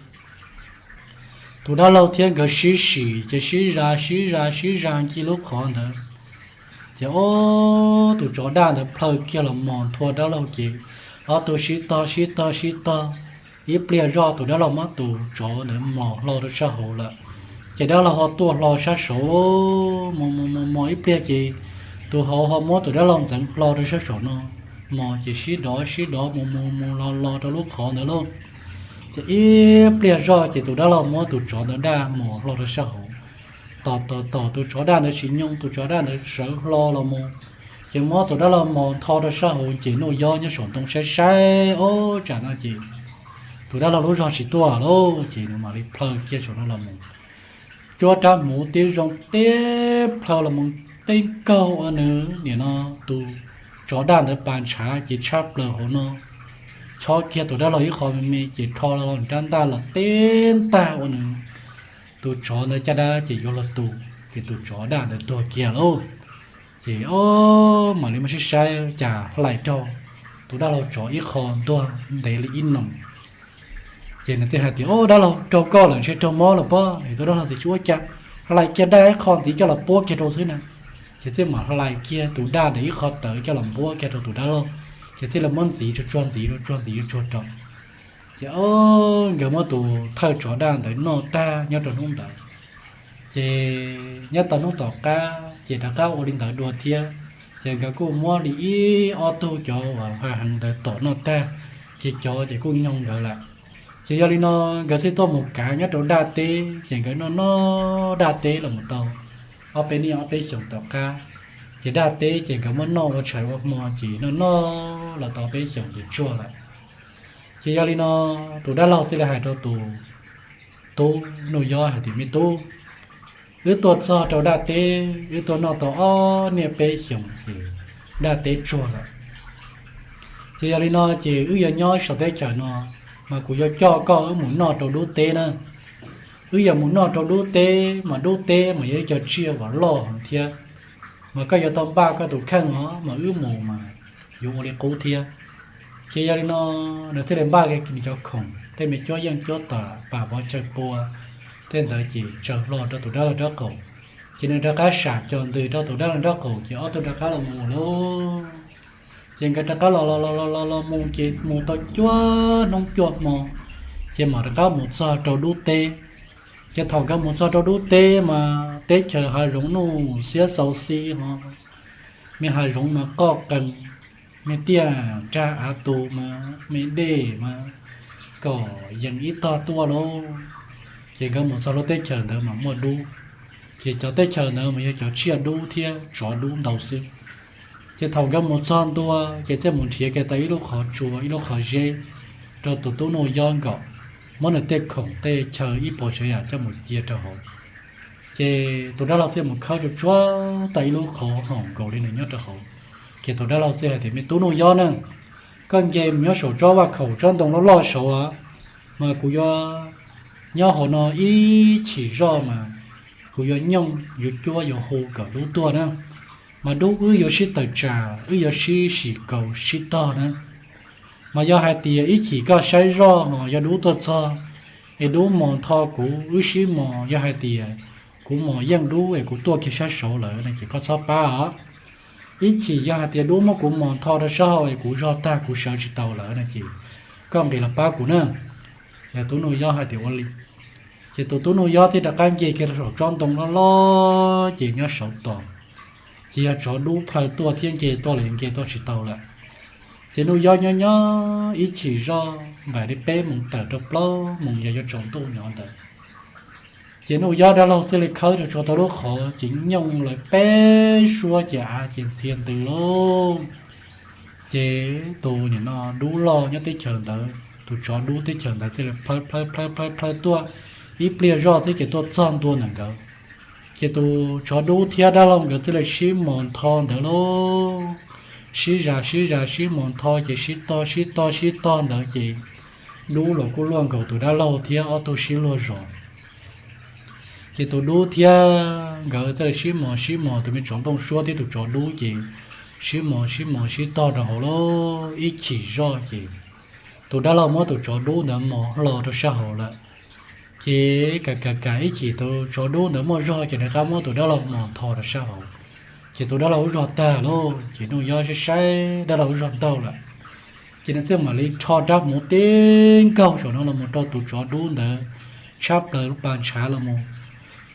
tus dab laug thiab nkawd sib sim ces sib zam sib zam sib zam ncig lub qhov ntawd. Ces ob tug tsov daj ntawd plhaw kiag los mos nthua dab laug ces ob tug sib tog sib tog sib tog, ib pliag zoj tus dab laug muab tus tsov ntawd mos hlo rau sab hauv lawm. Ces dab laug ho tuaj hlo sab saud, mos mos mos mos ib pliag ces tus hauv ho muab tus dab laug ntxeev hlo rau sab saum no, mos ces sib dov sib dov mus mus mus los los rau lub qhov ntawd lauj. Ces ib pliag zoj ces tus dab laug muab tus tsov ntawd daj mos hlo rau sab hauv. Tom tom tom tus tsov daj ntawd tsis nyoo, tus tsov daj ntawd sawv hlo los mus, ces muab tus dab laug mos ntho rau sab hauv ces Nuj Yob nyob saum ntoo saib saib ob tsam no ces tus dab laug lub zog tsis tuaj lauj, ces nws mam li plhaw kiag saum no los mus. Cuab rab hmuv tib zoo teb plhaw los mus teb nkaug ua nws nim no tus tsov daj ntawd pas ntshav ces tshab plaws hauv no, chob kiag tus dab laug ib qho me me ces rho los rab ntaj los teb ntag ua nws tus tsov ntawd caj dab ces yuav luag tu, ces tus tsov daj ntawd tuag kiag lauj. Ces ob mam li muab saib saib cas hlais raug tus dab laug tsov ib qho ntuag ntev li ib noo. Ces nws thiaj hais tias, Ob, dab laug, raug koj lawm ntshe raug mob lawm pob. Es tus dab laug tias, Tsis ua cas, hlais kiag daj ib qho ntxiv coj los puab kiag rau xwb na. Ces thiaj mam hlais kiag tus daj ntawd ib qho tawv coj los npuab kiag rau tus dab laug, ces thiaj li muab ntxiv tsuag tsuag ntxiv tsuag tsuag ntxiv tsuag tsuag rau. Ces ob nkawd muab tus thawj tsov daj ntawd noj tag nyob rau hnub ntawd. Ces nyob tau hnub tom qab ces rov qab ua li ntawd dua thiab. Ces nkawd kuj muab li ib ob tug cov uas hav heev ntawd tom noj tag, ces cov ces kuj nyoog nkawd lawm. Ces yog li no nkawd thiaj tuaj mus kav nyob rau daj teb, ces nkawd noj noj daj teb los mus tau ob peb niaj ob peb xyoos tom qab. Ces daj teb ces nkawd muab noj ua tshais ua hmo ces noj noj los tau peb xyoos ces tsuag lawm. Ces yog li no tus dab laug thiaj li hais rau tus tub Nuj Yob hais tias, Me tub, wb tuaj txog rau daj teb, wb tuaj noj tau ob niaj peb xyoos ces daj teb tsuag lawm. Ces yog li no ces wb yuav nyob saum teb chaws no, mas kuv yuav coj koj wb mus noj rau dub teb na. Wb yuav mus noj rau dub teb, mas dub teb mas yog ib co tsiaj uas loj heev thiab, mas koj yuav tau npaj koj tus kheej os, mas wb mus mas yuav ua li qub thiab. Ces yog li no nws thiaj li npaj kiag nws cov khoom, tej me cuab yeej cuab tam, pam vov chaw pua, tej ntawd ces tsaws hlo rau tus dab laug nraub qaum. Ces nws rov qab sam cov ntws rau tus dab laug nraub qaum ces ob tug rov qab los mus lauj. Ces nkawd rov qab los los los los los mus ces mus tau cuaj hnub cuaj hmo, ces mam rov qab mus txog rau dub teb. Ces thaum nkawd mus txog rau dub teb mas teb chaws hav zoov nuj xiab xau xib ho, me hav zoov mas qoj qees, me tiaj nrag av tu mas me dej mas kom yees ib tog tuaj lauj. Ces nkawd mus txog lub teb chaws ntawd mas muaj dub, ces cov teb chaws ntawd mas yog cov tsiaj dub thiab tsov dub ntau xwb. Ces thaum nkawd mus txog ntua ces thiaj mus nrhiav kiag tau ib lub qhov tsua ib lub qhov zeb rau tus tub Nuj Yob nkaum, muab nws tej khoom tej chaw ib puas tsav yam coj mus cia rau hauv. Ces tus dab laug thiaj mus khawb tsuag tsuag tau ib lub qhov haum nkaus li nws nyob rau hauv. Ces tus dab laug thiaj hais tias, Me tub Nuj Yob na, koj nce mus nyob saum tsob vaj khaum tsob ntoo loj loj saud, mas kuv yuav nyob hauv no ib chim zoj mas kuv yuav nyooj yuav cuab yuav hu kom dub tuaj na. Mas dub wb yuav sib tawm tsam, wb yuav sib sim kaus sib tog na. Mas yog hais tias ib chim koj saib zoj ho yog dub tuaj txog es dub mos ntho kuv, wb sib mos, yog hais tias kuv mos yeej dub es kuv tuaj kiag sab saud lawm no ces koj txhob pab os. Ib chim yog hais tias dub muab kuv mos ntho rau sab hauv es kuv zog tag kuv sawv tsis tau lawm no ces koj nqis los pab kuv na. Yog tub Nuj Yob hais tias ua li, ces tus tub Nuj Yob thiaj rov qab nce kiag rau saum tsob ntoo loj loj ces nyob saud tos. Ces yog tsov dub plhaw tuaj thiab nce tuaj los nce tuaj tsis tau lawm. Ces Nuj Yob nyob nyob ib chim zoj npaum li peb moos tawm rau plaub moos yog yuav tsaus ntuj nyob ntawd. Ces Nuj Yob dab laug thiaj li khawb rau tsuag tau lub qhov ces nyooj lawv peb suab ces av ces ntxhias ntws lauj. Ces tus nim no dub loj nyob teb chaws ntawd, tus tsov dub teb chaws ntawd thiaj li plhaw plhaw plhaw plhaw plhaw tuaj ib pliag zoj thiab ces tuaj txog ntua ntawm nkawd. Ces tus tsov dub thiab dab laug nkawd thiaj li sib mos ntho ntawd lauj. Sib zam sib zam sib mos ntho ces sib tog sib tog sib tog ntawd ces dub los kuj luaj nkaus tus dab laug thiab ob tug sib luag zos. Ces tus dub thiab nkawd thiaj li sib mos sib mos, tus me tsov nplooj suab thiab tus tsov dub ces sib mos sib mos sib tog rau hauv lauj. Ib chim zoj ces tus dab laug muab tus tsov dub ntawd mos hlo rau sab hauv lawm. Ces kam kam kam ib chim tus tsov dub ntawd muaj zog ces nws rov qab muab tus dab laug mos ntho rau sab hauv. Ces tus dab laug lub zog tag lauj, ces Nuj Yob saib saib dab laug lub zog ntaug lawm. Ces nws thiaj mam li rho rab hmuv tib nkaug saum no los mus rau tus tsov dub ntawd tshab plaws lub pas ntshav los mus.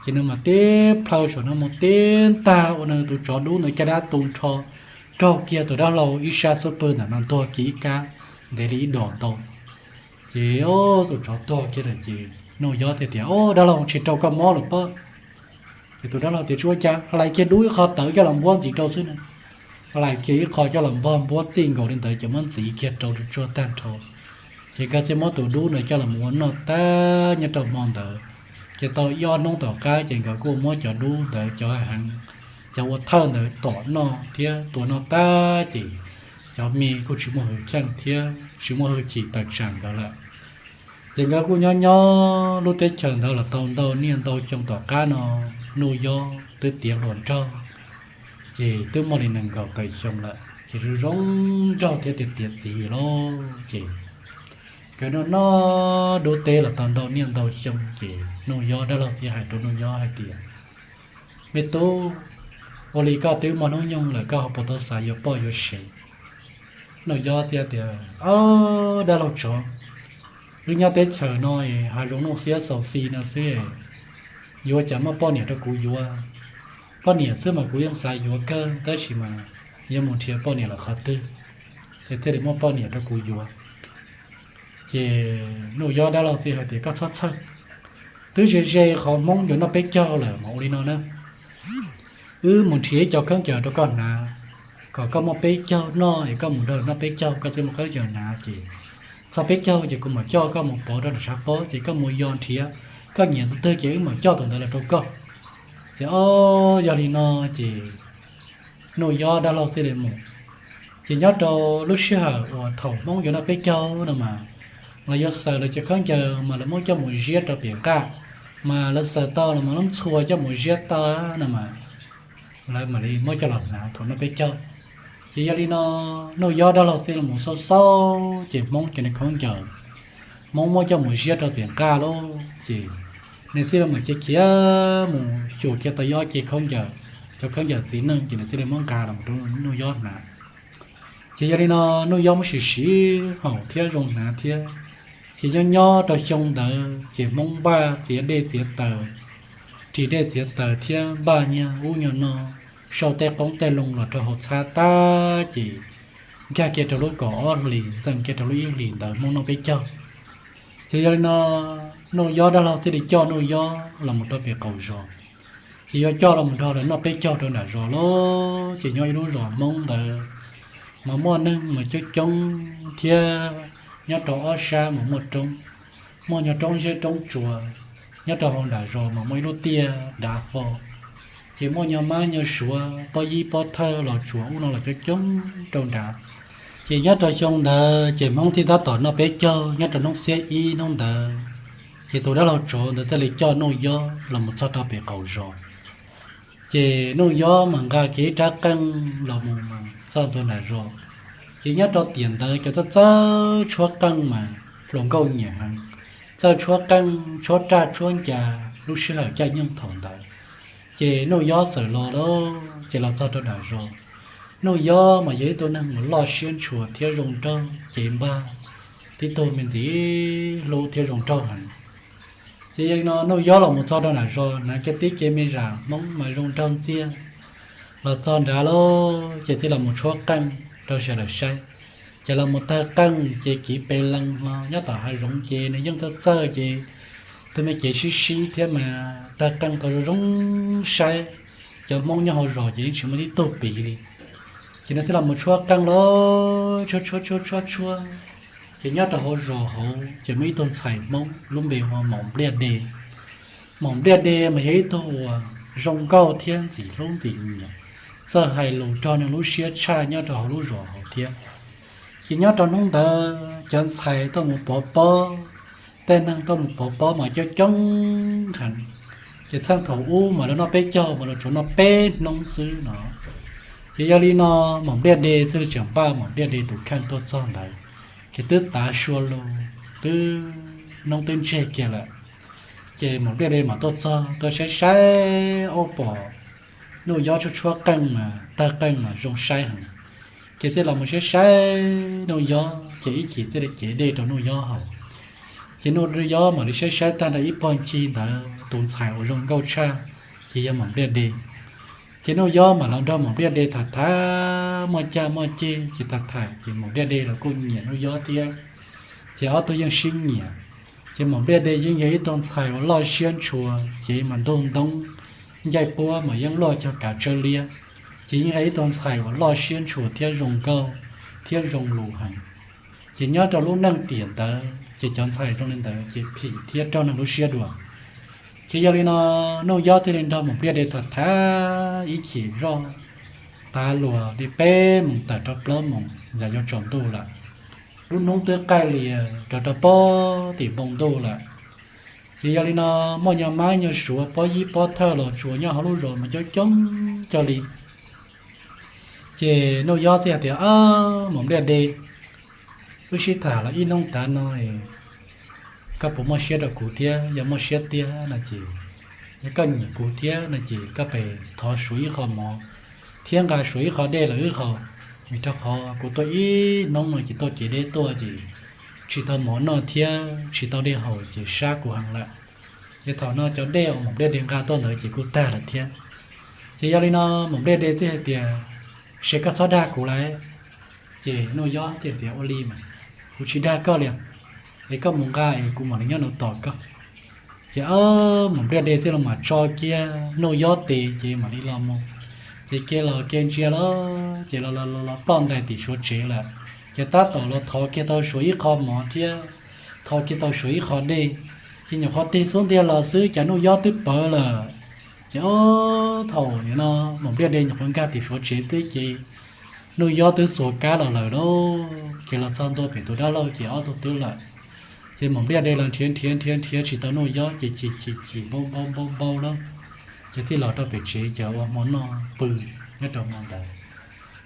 Ces nws mam tib plhaw saum no mus tib ntag ua nws tus tsov dub ntawd caj dab tu nrho raug kiag tus dab laug ib sab xub pwg ntawm no ntuag kiag ib kab ntev li ib dos ntau. Ces tus tsov tuag kiag lawm ces Nuj Yob thiaj tias, Au, dab laug, tsis rau koj mob lawm pob? Ces tus dab laug tias, Tsis ua cas, hlais kiag dub ib qho tawv coj los npuab ntxiv rau xwb na. Hlais kiag ib qho coj los npog npuab txij nkaus li ntawd ces muab ntxiv kiag rau tsuag tag nrho. Ces nkawd thiaj muab tus dub ntawd coj los mus ua noj tag nyob rau hmo ntawd. Ces tau ib ob hnub tom qab ces nkawd kuj muab cov dub ntawd cov heev, cov ua thawj ntawd tom noj thiab tua noj tag ces cov me kuj tsis muaj hwj chim thiab tsis muaj hwj chim tawm tsam nkawd lawm. Ces nkawd kuj nyob nyob lub teb chaws ntawd los tau ntau niaj ntau xyoo tom qab no, Nuj Yob twb tiav hluas nraug, ces twb muaj li nees nkaum tawm xyoo lawm ces zoo zoo nraug thiab tiav tiav txiv lauj. Ces nkawd noj noj dub teb los tau ntau niaj ntau xyoo ces Nuj Yob dab laug thiaj hais rau Nuj Yob hais tias, Me tub, ua li koj twb muaj hnub nyoog lawm koj ho puas tau xav yuav poj yuav sev? Nuj Yob thiaj tias, Au, dab laug tsov, wb nyob teb chaws no hav zoov nuj xiab xaus xi no xwb, yuav cas muaj poj niam rau kuv yuav. Poj niam xwb mas kuv yeej xav yuav kawg, tab sis mas yuav mus nrhiav poj niam los qhov twg es thiaj li muaj poj niam rau kuv yuav. Ces Nuj Yob dab laug thiaj hais tias, koj txhob txhawj, twb ze ze qhov Hmoob yuav noj peb caug lawm mas ua li no na, wb mus nrhiav ib co khaub ncaws rau koj hnav, kom koj muaj peb caug noj es koj mus nrog noj peb caug, koj thiaj muaj khaub ncaws hnav. Ces txog peb caug ces kuv mam coj koj mus pov rau nram tshav pob, ces koj mus yos nrhiav, koj nyiam tus twg ces wb mam coj tus ntawd los rau koj. Ces o, yog li no ces Nuj Yob dab laug thiaj li mus. Ces nyob rau lub sij hawm uas thaum Hmoob yuav noj peb caug no mas, lawv yuav xaws lawv cov khaub ncaws mas lawv muab coj mus ziab rau pem nqaj, mas lawv xaws tau los mas lub ntxhua coj mus ziab tau no mas, lawv mam li muab coj los hnav thaum noj peb caug. Ces yog li no Nuj Yob dab laug thiaj li mus xauj xauj ces Hmoob cov niag khaub ncaws, Hmoob muab coj mus ziab rau pem nqaj lawm ces nws thiaj li mus khiav khiav mus xyuas kiag tau ib ob ce khaub ncaws, cov khaub ncaws txiv neej ces nws thiaj li muab nqa los rau Nuj Yob hnav. Ces yog li no Nuj Yob muab sim siv haum thiab zoo hnav thiab. Ces nyob nyob rau xyoo ntawd ces Hmoob npaj txiav dej txiav taws, ris dej txiav taws thiab npaj nyiaj ub nyiaj no, sau tej qoob tej loo los rau hauv txhab tag ces nkag kiag rau lub kaum ob hlis, ntxees kiag rau lub ib hlis ntawd Hmoob noj peb caug. Ces yog li no Nuj Yob dab laug thiaj li coj Nuj Yob los mus rau pem qaum zos. Ces yuav coj los mus nrog lawv noj peb caug rau nram zos lawm. Ces nyob ib lub zos Hmoob ntawd mas muaj neeg mas coob coob thiab, nyob rau ob sab mas muaj roob, muaj nyuag roob zeb roob tsua. Nyob rau hauv nram zos mas muaj ib lub tiaj dav fo, ces muaj nyuag mab nyuag suav pob yib pob thawj los tsuas ub no los coob coob rau nrad. Ces nyob rau xyoo ntawd ces Hmoob thiaj tab tom noj peb caug nyob rau hnub xiab ib hnub ntawd, ces tus dab laug tsov ntawd thiaj li coj Nuj Yob los mus txog rau pem qaum zos. Ces Nuj Yob mas nqa kiag ib rab qeej los mus mas txog ntua nram zos. Ces nyob rau tiam ntawd cov txawj txawj tshuab qeej mas hluas nkauj nyiam heev, txawj tshuab qeej tshuab raj tshuab ncas lub sij hawm caij nyoog thaum ntawd. Ces Nuj Yob txawm los lawm, ces los txog rau nram zos, Nuj Yob mas yog ib tug neeg uas loj siab ntshua thiab zoo nraug ces npaj tib tug me ntxim hlub thiab zoo nraug heev. Ces yog li no Nuj Yob los mus txog rau nram zos hnav kiag tib ce me zam Hmoob mas zoo nraug ntxiag. Los txog nrad lawm ces thiaj los mus tshuab qeej rau sawv daws saib. Ces los mus tawg qeej ces kiv pes lees hlo nyob tom hav zoov ces nws yeej txawj txawj ces tus me cev sib sib thiab mas tawg qeej tau zoo zoo saib. Cov Hmoob nyob hauv zos ces yeej tsis muaj tib tug piv li. Ces nws thiaj los mus tshuab qeej lawm, tshuab tshuab tshuab tshuab tshuab. Ces nyob rau hauv zos hauv ces muaj ib tug ntxhais Hmoob lub npe hu ua Maum Npliaj De. Maum Npliaj De mas yog ib tug uas zoo nkauj thiab ntxim hlub ntxim nyiam, txawj hais lus raug nws lub siab tshaj nyob rau hauv lub zos hauv thiab. Ces nyob rau hnub ntawd cov ntxhais tuaj mus pov pob, tej neeg tuaj mus pov pob mas coob coob heev. Ces txheej thaum ub mas lawv noj peb caug mas lawv tsuas noj peb hnub xwb no. Ces yog li no Maum Npliaj De thiaj li tseem npaj Maum Npliaj De tus kheej tuaj txog ntawd, ces twb tav sua lug, twb hnub twb ntseg kiag lawm. Ces Maum Npliaj De mas tuaj txog tuaj saib saib ua pom Nuj Yob tshuab tshuab qeej mas tawg qeej mas zoo saib heev. Ces thiaj los mus saib saib Nuj Yob ces ib chim thiaj li cev dej rau Nuj Yob haus. Ces Nuj Yob mam li saib saib tag nrho ib puag ncig ntawd tus ntxhais uas zoo nkauj tshaj ces yog Maum Npliaj De. Ces Nuj Yob mam los nrog Maum Npliaj De tham tham muaj caj muaj ceg ces tham tham ces Maum Npliaj De los kuj nyiam Nuj Yob thiab. Ces ob tug yeej sib nyiam. Ces Maum Npliaj De yeej yog ib tug ntxhais uas loj siab ntshua ces mas ntug ntoob ncaij puab mas yeej loj cog kav tsawb liab. Ces yeej yog ib tug ntxhais uas loj siab ntshua thiab zoo nkauj thiab zoo lus heev. Ces nyob rau lub neej tiam ntawd ces cov ntxhais zoo li ntawd ces phim thiab raug neeg lub siab dua. Ces yog li no Nuj Yob thiaj li nrog Maum Npliaj De tham tham ib chim zoj, tav luas li peb moos tawm rau plaub moos yam yuav tsaus ntuj lawm. Lub hnub twb qaij lias rau rau pob tim npoo ntuj lawm. Ces yog li no muaj nyuag mab nyuag suav pob yib pob thawj los tsuas nyob hauv lub zos mas coob coob cog li. Ces Nuj Yob thiaj hais tias, Ab, Maum Npliaj De, wb sib tham los ib hnub tav no, koj puas muaj siab rau kuv thiab? Yog muaj siab tiag no ces, yog koj nyiam kuv thiab no ces koj pes thov Suav ib qho mov thiab nqa Suav ib qho dej los wb haus, vim rau qhov kuv tuaj ib hnub no ces tuaj kev deb tuaj ces tsis tau mov noj thiab tsis tau dej haus ces sab kuv heev lawm. Ces thaum no cov dej uas Maum Npliaj De nqa tuaj ntawd ces kuj tag lawm thiab. Ces yog li no Maum Npliaj De thiaj hais tias, Seb koj txhob dag kuv lauj. Ces Nuj Yob thiaj tias, Ua li mas, kuv tsis dag koj li, es koj mus nqa es kuv mam li nyob no tos koj. Ces Maum Npliaj De thiaj los mam tso kiag Nuj Yob tes ces mam li los mus. Ces kev los kev ntsia los ces los los los ploj ntais tim Suav tsev lawm. Ces tab tom los thov kiag tau Suav ib qho mov thiab thov kiag tau Suav ib qho dej, ces nyuam qhuav tig xub ntiag los xwb cas Nuj Yob twb pawv lawm. Ces ob thaum nim no Maum Npliaj De nyuam qhuav nkag tim Suav tsev twb ces Nuj Yob twb xuas kab los lawm lauj. Ces los txog ntua pem tus dab laug ces ob tug twb lawm. Ces Maum Npliaj De los nrhiav nrhiav nrhiav nrhiav tsis tau Nuj Yob ces chim chim chim npau npau npau npau lawm. Ces thiaj los rau pem tsev ces ua hmo noj pw nyob rau hmo ntawd.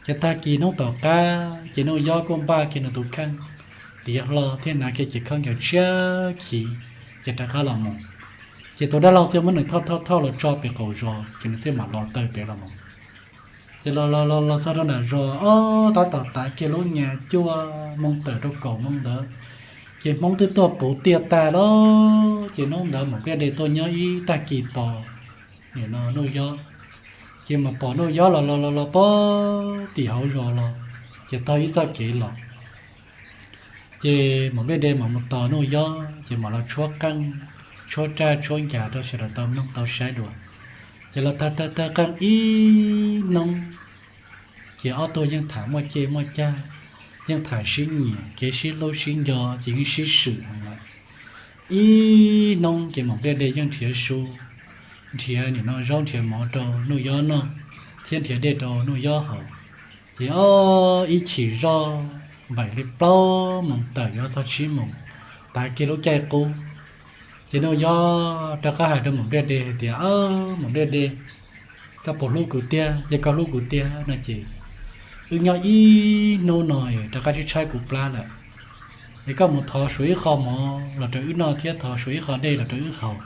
Ces tag kis hnub tom qab ces Nuj Yob kuj npaj kiag nws tus kheej tiav hlo thiab hnav kiag cev khaub ncaws tshiab khiv, ces rov qab los mus. Ces tus dab laug thiaj muab nws thauj thauj thauj los tso pem qaum zos ces nws thiaj mam los taw pem los mus. Ces los los los los txog rau nram zos ob tab tom tav kiag lub nyas cuaj moo tawm rau kaum moo ntawd, ces Hmoob twb tuaj puv tiaj tas lawm. Ces hnub ntawd Maum Npliaj De tuaj nyob ib tag kis tos nim no Nuj Yob, ces mas pom Nuj Yob los los los los pog tim hauv zos los, ces taug ib txoj kev los. Ces Maum Npliaj De mam mus tos Nuj Yob ces mam los tshuab qeej, tshuab raj tshuab ncas rau sawv daws tau mloog tau saib dua. Ces los tag tag tag qeej ib hnub, ces ob tug yeej tham muaj caj muaj cag, yeej tham sib nyiam kev sib hlub sib nco ces yeej sib swm heev lawm. Ib hnub ces Maum Npliaj De yeej nrhiav su, nrhiav nim no zaub nrhiav mov rau Nuj Yob noj, thiab nrhiav dej rau Nuj Yob haus. Ces ob ib chim zoj npaum li plaub moos tawm yuav txog tsib moos, tav kiag lub caij qub, ces Nuj Yob rov qab hais rau Maum Npliaj De hais tias, Maum Npliaj De, koj puas hlub kuv tiag? Yog koj hlub kuv tiag no ces wb nyob ib hnub no es rov qab tshaib tshaib kuv plab lawm, es koj mus thov Suav ib qho mov los rau wb noj thiab thov Suav ib qho dej los rau wb haus,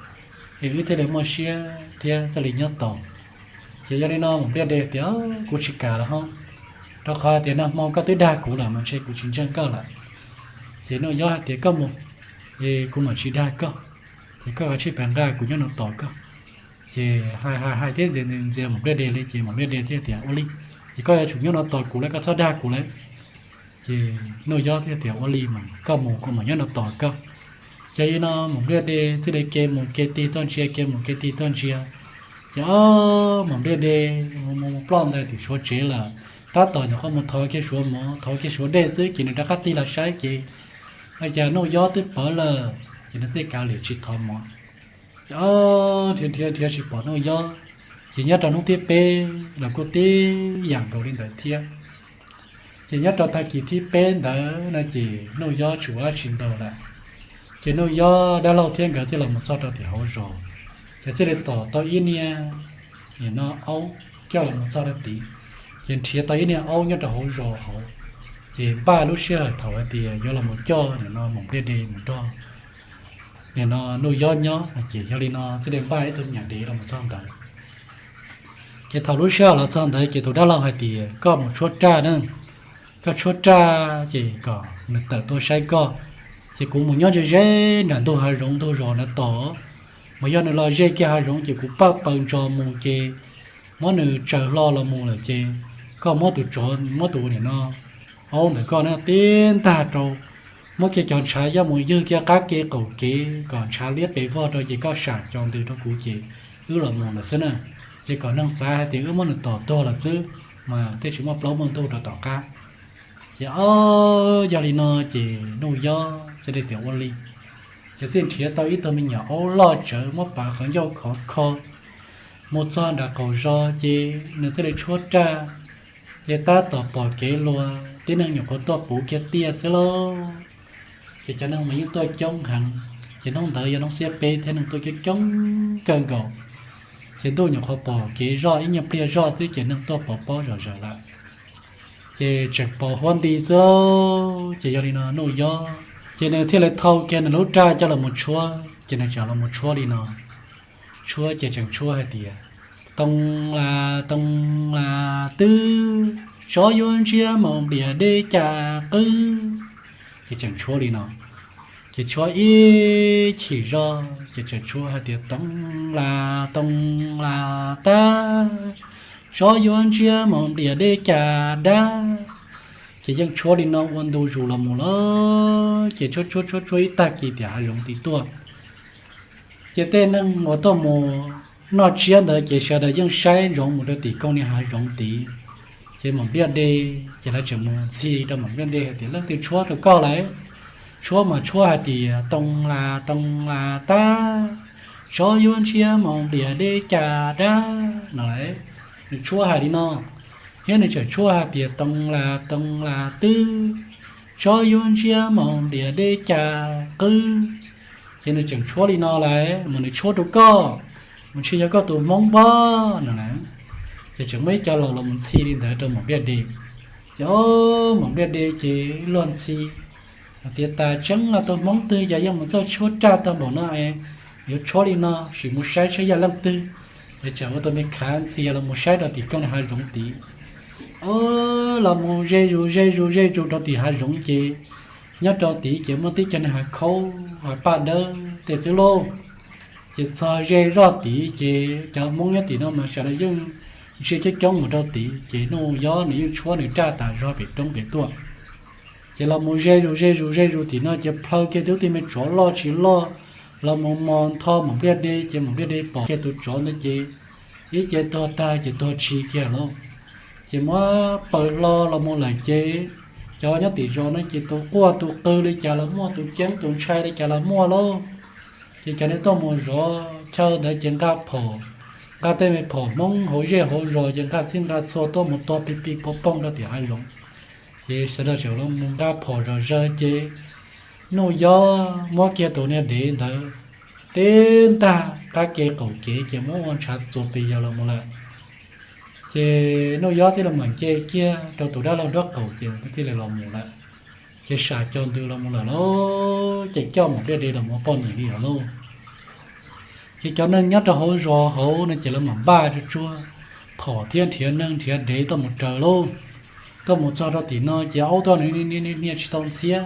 es wb thiaj li muaj siab thiab thiaj li nyob tos. Ces yog li no Maum Npliaj De tias, Kuv tsis kam los hos, rau qhov tias nag hmo koj twb dag kuv lawm mas ntshe kuv tsis ntseeg koj lawm. Ces Nuj Yob hais tias, Koj mus, es kuv mam tsis dag koj, ces koj kav tsij pab nqa kuv nyob no tos koj. Ces hais hais hais thiab ntxias ntxias Maum Npliaj De li ces Maum Npliaj De thiaj tias, Ua li, ces koj yuav tsum nyob no tos kuv lawm, koj txhob dag kuv lawm. Ces Nuj Yob thiaj tias, Ua li mas koj mus kuv mam nyob no tos koj. Ces li no Maum Npliaj De thiaj li ke mus ke tig tuaj ntsia, ke mus ke tig tuaj ntsia. Ces ob Maum Npliaj De mus mus ploj ntais tim Suav tsev lawm, tab tom nyuam qhuav mus thov kiag Suav mov thov kiag Suav dej xwb ces nws rov qab tig los saib ces, ua cas Nuj Yob twb pawv lawm ces nws thiaj kav liam tsis thov mov. Ces ob nrhiav nrhiav nrhiav tsis pom Nuj Yob, ces nyob rau hnub thib peb los kuj tib yam nkaus li ntawd thiab. Ces nyob rau tag kis thib peb ntawd no ces Nuj Yob tsis ua dab tsi ntau lawm. Ces Nuj Yob dab laug thiab nkawd thiaj los mus txog rau tim hauv zos, ces thiaj li tom tau ib niag, nim no aub coj los mus txog rau tid. Ces nrhiav tau ib niag aub nyob rau hauv zos hauv, ces npaj lub sij hawm thaum hais tias yuav los mus coj nim no Maum Npliaj De mus nrog nim no Nuj Yob nyob no ces yog li no thiaj li npaj ib tug me nyuam dev los mus txog ntawd. Ces thaum lub sij hawm los txog ntawd ces tus dab laug hais tias, Koj mus tshuab raj na, koj tshuab raj ces kom nws tawm tuaj saib koj, ces kuv mus nyob ze ze nram ntug hav zoov ntug zos ntawd tos. Mas yog nws los ze kiag hav zoov ces kuv paj paws ntso mus ces muab nws tsaws hlo los mus lawm ces koj muab tus tsov, muab tus nim no aub ntawm koj na tib ntag rau, muab kiag cov ntshav yaj mus ywg kiag qab ke qaum kev kom ntshav liab pes vog rau ces koj sam cov ntws rau kuv ces wb los mus lawm xwb na. Ces kom neeg xav hais tias wb muab nws tom tuag lawm xwb, mas thiaj tsis muaj plaub muaj ntug rau tom qab. Ces ob yog li no ces Nuj Yob thiaj li tias ua li. Ces thiaj nrhiav tau ib tug me nyuam aub loj tsawv muab pav qhov ncauj khov kho mus txog nram qaum zos ces nws thiaj li tshuab raj. Ces tab tom pom kev luag tib neeg nyuam qhuav tuaj puv kiag tiaj xwb lauj. Ces cov neeg mas yeej tuaj coob heev, ces hnub ntawd yog hnub xiab peb thiab neeg tuaj coob coob kawg nkaus. Ces ntuj nyuam qhuav pom kev zoj ib nyuag pliag zoj xwb ces neeg tuaj pov pob zom zaws lawm. Ces tseem pom huab nti xwb lauj. Ces yog li no Nuj Yob ces nws thiaj li thau kiag nws lub raj coj los mus tshuab, ces nws tseem los mus tshuab li no. Tshuab ces tseem tshuab hais tias, Too las too las twb, tsov yuav ntsia Maum Npliaj De cas qwb. Ces tseem tshuab li no. Ces tshuab ib chim zog ces tseem tshuab hais tias: Toov las toov las tab, tsov yuav ntsiab maum nplias deb cas dab. Ces yeej tshuab li no ua ntu zus los mus lawm, ces tshuab tshuab tshuab tshuab ib tag kis tim hav zoov tid tuaj. Ces tej neeg uas tuaj mus noj tsiab ntawd ces sawv daws yeej saib ntsoov mus rau tim koog niag hav zoov tid. Ces maum npliaj de, ces lawv tseem mus ntxhi rau maum npliaj de hais tias: Leej twg tshuab rau koj lawm? Tshuab mas tshuab hais tias: Toov las toov las tab, tsov yuav ntsiab maum nplias deb cas dab no. Nws tshuab hais li no, thiab nws tseem tshuab hais tias: Toov las toov las twb, tsov yuav ntsiab maum nplias deb cas qwb. Ces nws tseem tshuab li no lawm, mas nws tshuab rau koj, mas ntshe yog koj tus hmoob pob no na. Ces tseem muaj ib co laus los mus ntxhi li ntawd rau maum npliaj de. Ces o, maum npliaj de ces luag ntxhi hais tias: Tas tseeb tus hmoob twg cas yeej mus txawj tshuab raj tag npaum no es yuav tshuab li no, sim mus saib saib yog leej twg. Ces tseem ua tus me khav ntxhi los mus saib rau tim koog niag hav zoov tid. O, los mus ze zus ze zus ze zus rau tim hav zoov ces nyob rau tid ces muaj tib co niag hav khaub hav paj dawb tej xwb lauj. Ces txog ze zoj tid ces cov hmoob nyob tim no mas sawv daws yeej ntsia coob coob mus rau tid, ces Nuj Yob nws yeej tshuab nws raj tas zog pem roob pem tuaj. Ces los mus ze zus ze zus ze zus tim no ces plhaw kiag tib tug me tsov loj tsis loj los mus mos ntho maum npliaj de, ces maum npliaj de pom kiag tus tsov ntawd ces ib ce tuag tag ces tuag tshis kiag lauj. Ces muab paws hlo los mus lawm ces cov nyob tim zos no ces tus quaj tus qw li cas los muaj, tus ceeb tus ntshai li cas los muaj lauj. Ces cov neeg tuaj mus zov chaw ntawd ces nqa phom, nqa tej me phom hmoob hauv zej hauv zos ces nqa txhij nqa txhua tuaj mus tua pig pig pog poog rau tim hav zoov. Ces sawv daws tseem los mus nqa phom zom zaws ces Nuj Yob muab kiag tus niag dev ntawd tib ntag qab ke qaum kev ces muab ua ntshav txuas pes yawg los mus lawm. Ces Nuj Yob thiaj li mam nce kiag rau tus dab laug nraub qaum ces thiaj li los mus lawm. Ces sam co ntws los mus lawm lauj, ces coj maum npliaj de los mus ua poj niam li lawm lauj. Ces cov neeg nyob rau hauv zos hauv no ces lawv mam npaj tsuag tsuag phom thiab nrhiav neeg nrhiav dev tuaj mus raws lauj. Tuaj mus txog rau tim no ces aub tuaj nws niaj niaj tsis tau ntxhiab,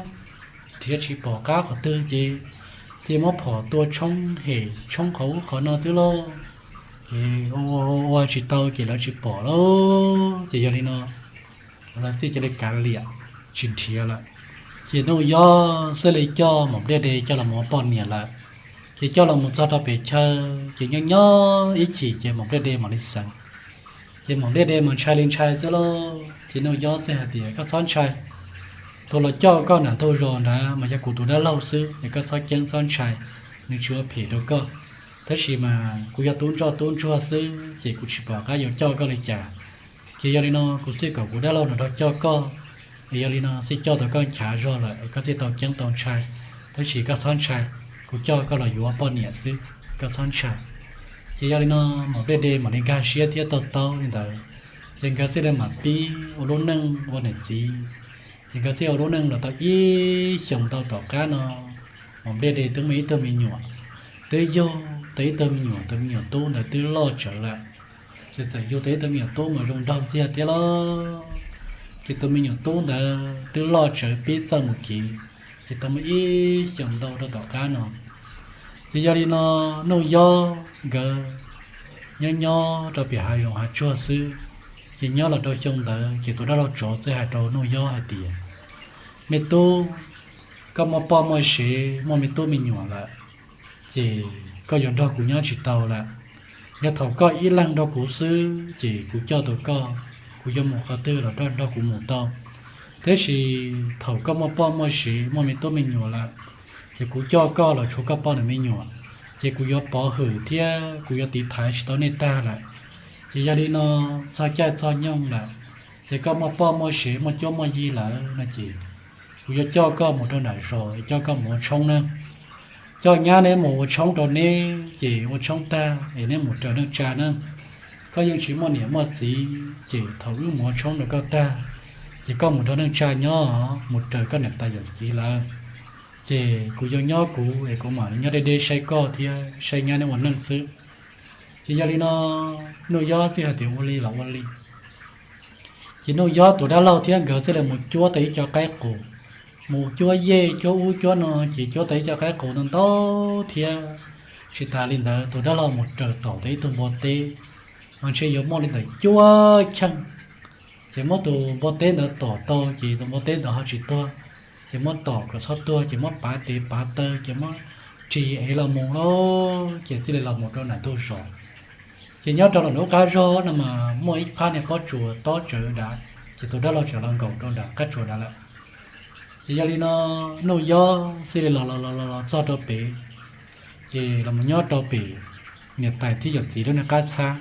nrhiav tsis pom qab qhov twg ces thiaj muab phom tua tshoob hem tshoob qhov ub qhov no xwb lauj. Ces ua tsis tau ces lawv tsis pom lauj. Ces yog li no lawv thiaj cia li kav liam tsis nrhiav lawm. Ces Nuj Yob xwb li coj maum npliaj de coj los mus ua poj niam lawm. Ces coj los mus txog rau pem chaw ces nyob nyob ib chim ces maum npliaj de mam li xeev. Ces maum npliaj de mas ntshai li ntshai xwb lauj. Ces Nuj Yob thiaj hais tias koj txhob ntshai, tus los coj koj nram ntug zos nrad mas yog kuv tus dab laug xwb es koj txhob ceeb txhob ntshai, nws tsis ua phem rau koj. Tab sis mas kuv yog tub ntsoj tub ntsuag xwb ces kuv tsis pom qab yuav coj koj li cas. Ces yog li no kuv thiaj kom kuv dab laug nrog coj koj. Es yog li no thiaj coj tau koj nchav zog lawm es koj thiaj tau ceeb tau ntshai. Tab sis koj txhob ntshai, kuv coj koj los yuav poj niam xwb, koj txhob ntshai. Ces yog li no maum npliaj de mam li nkag siab thiab to taub li ntawd. Ces nkawd thiaj li mam pib ua lub neej ua niam txiv. Ces nkawd thiaj ua lub neej los tau ib xyoos ntau tom qab no, maum npliaj de twb muaj ib tug me nyuam. Twb yug tau ib tug me nyuam, tus me nyuam tub ntawd twb loj tsawv lawm. Ces txawm yug tau ib tug me nyuam tub mas zoo nraug ntxiag thiab lauj. Ces tus me nyuam tub ntawd twb loj tsawv pib txawj mus kev. Ces tau muaj ib xyoos ntau rau tom qab no, ces yog li no Nuj Yob nkawd nyob nyob rau pem hav zoov hav tsuag xwb. Ces nyob los rau xyoo ntawd ces tus dab laug tsov thiaj hais rau Nuj Yob hais tias, me tub, koj muaj poj muaj sev muaj me tub me nyuam lawm, ces koj yuav nrog kuv nyob tsis tau lawm. Yog thaum koj ib leeg nrog kuv xwb ces kuv coj tau koj, kuv yuav mus qhov twg los nrog kuv mus tau. Tab sis thaum koj muaj poj muaj sev muaj me tub me nyuam lawm, ces kuv coj koj los tshuav koj poj niam me nyuam, ces kuv yuav pov hwm thiab kuv yuav tiv thaiv tsis tau nej tag lawm. Ces yog li no txog caij txog nyoog lawm, ces koj muaj poj muaj sev muaj cuab muaj yig lawm no ces kuv yuav coj koj mus rau nram zos es coj koj mus ua tshoob na. Coj nyab neb mus ua tshoob rau neb ces ua tshoob tag es neb mus raws neej tsa na. Koj yeej tsis muaj niam muaj txiv ces thaum wb mus ua tshoob rau koj tag, ces koj mus nrog neej tsa nyob, mus raws koj niam tais yawm txiv lawm. Ces kuv yuav nyob kuv es kuv mam li nyob deb deb saib koj thiab saib nyab neb ua neej xwb. Ces yog li no Nuj Yob thiaj hais tias ua li los ua li. Ces Nuj Yob tus dab laug thiab nkawd thiaj li mus cuab tau ib co qaib qus, mus cuab yej cuab ub cuab no ces cuab tau ib co qaib qus ntau ntau thiab. Tsis tas li ntawd tus dab laug mus raws tom tau ib tug npua teb, mas ntshe yuav muaj li ntawm cuaj cheej. Ces muab tus npua teb ntawd tom tau ces tus npua teb ntawd ho tsis tuag, ces muab tom kom txhob tuag ces muab pav tes pav taw ces muab ris ev los mus lawm ces thiaj li los mus rau nram ntug zos. Ces nyob rau lub qab zog no mas muaj ib phab niag pob tsuas tob tsawv dav, ces tus dab laug tseem los nkaum rau nram qab tsuas dav lawm. Ces yog li no, Nuj Yob thiaj li los los los los txog rau pem, ces los nyob rau pem niam tais thiab yawm txiv lub niag qab txhab.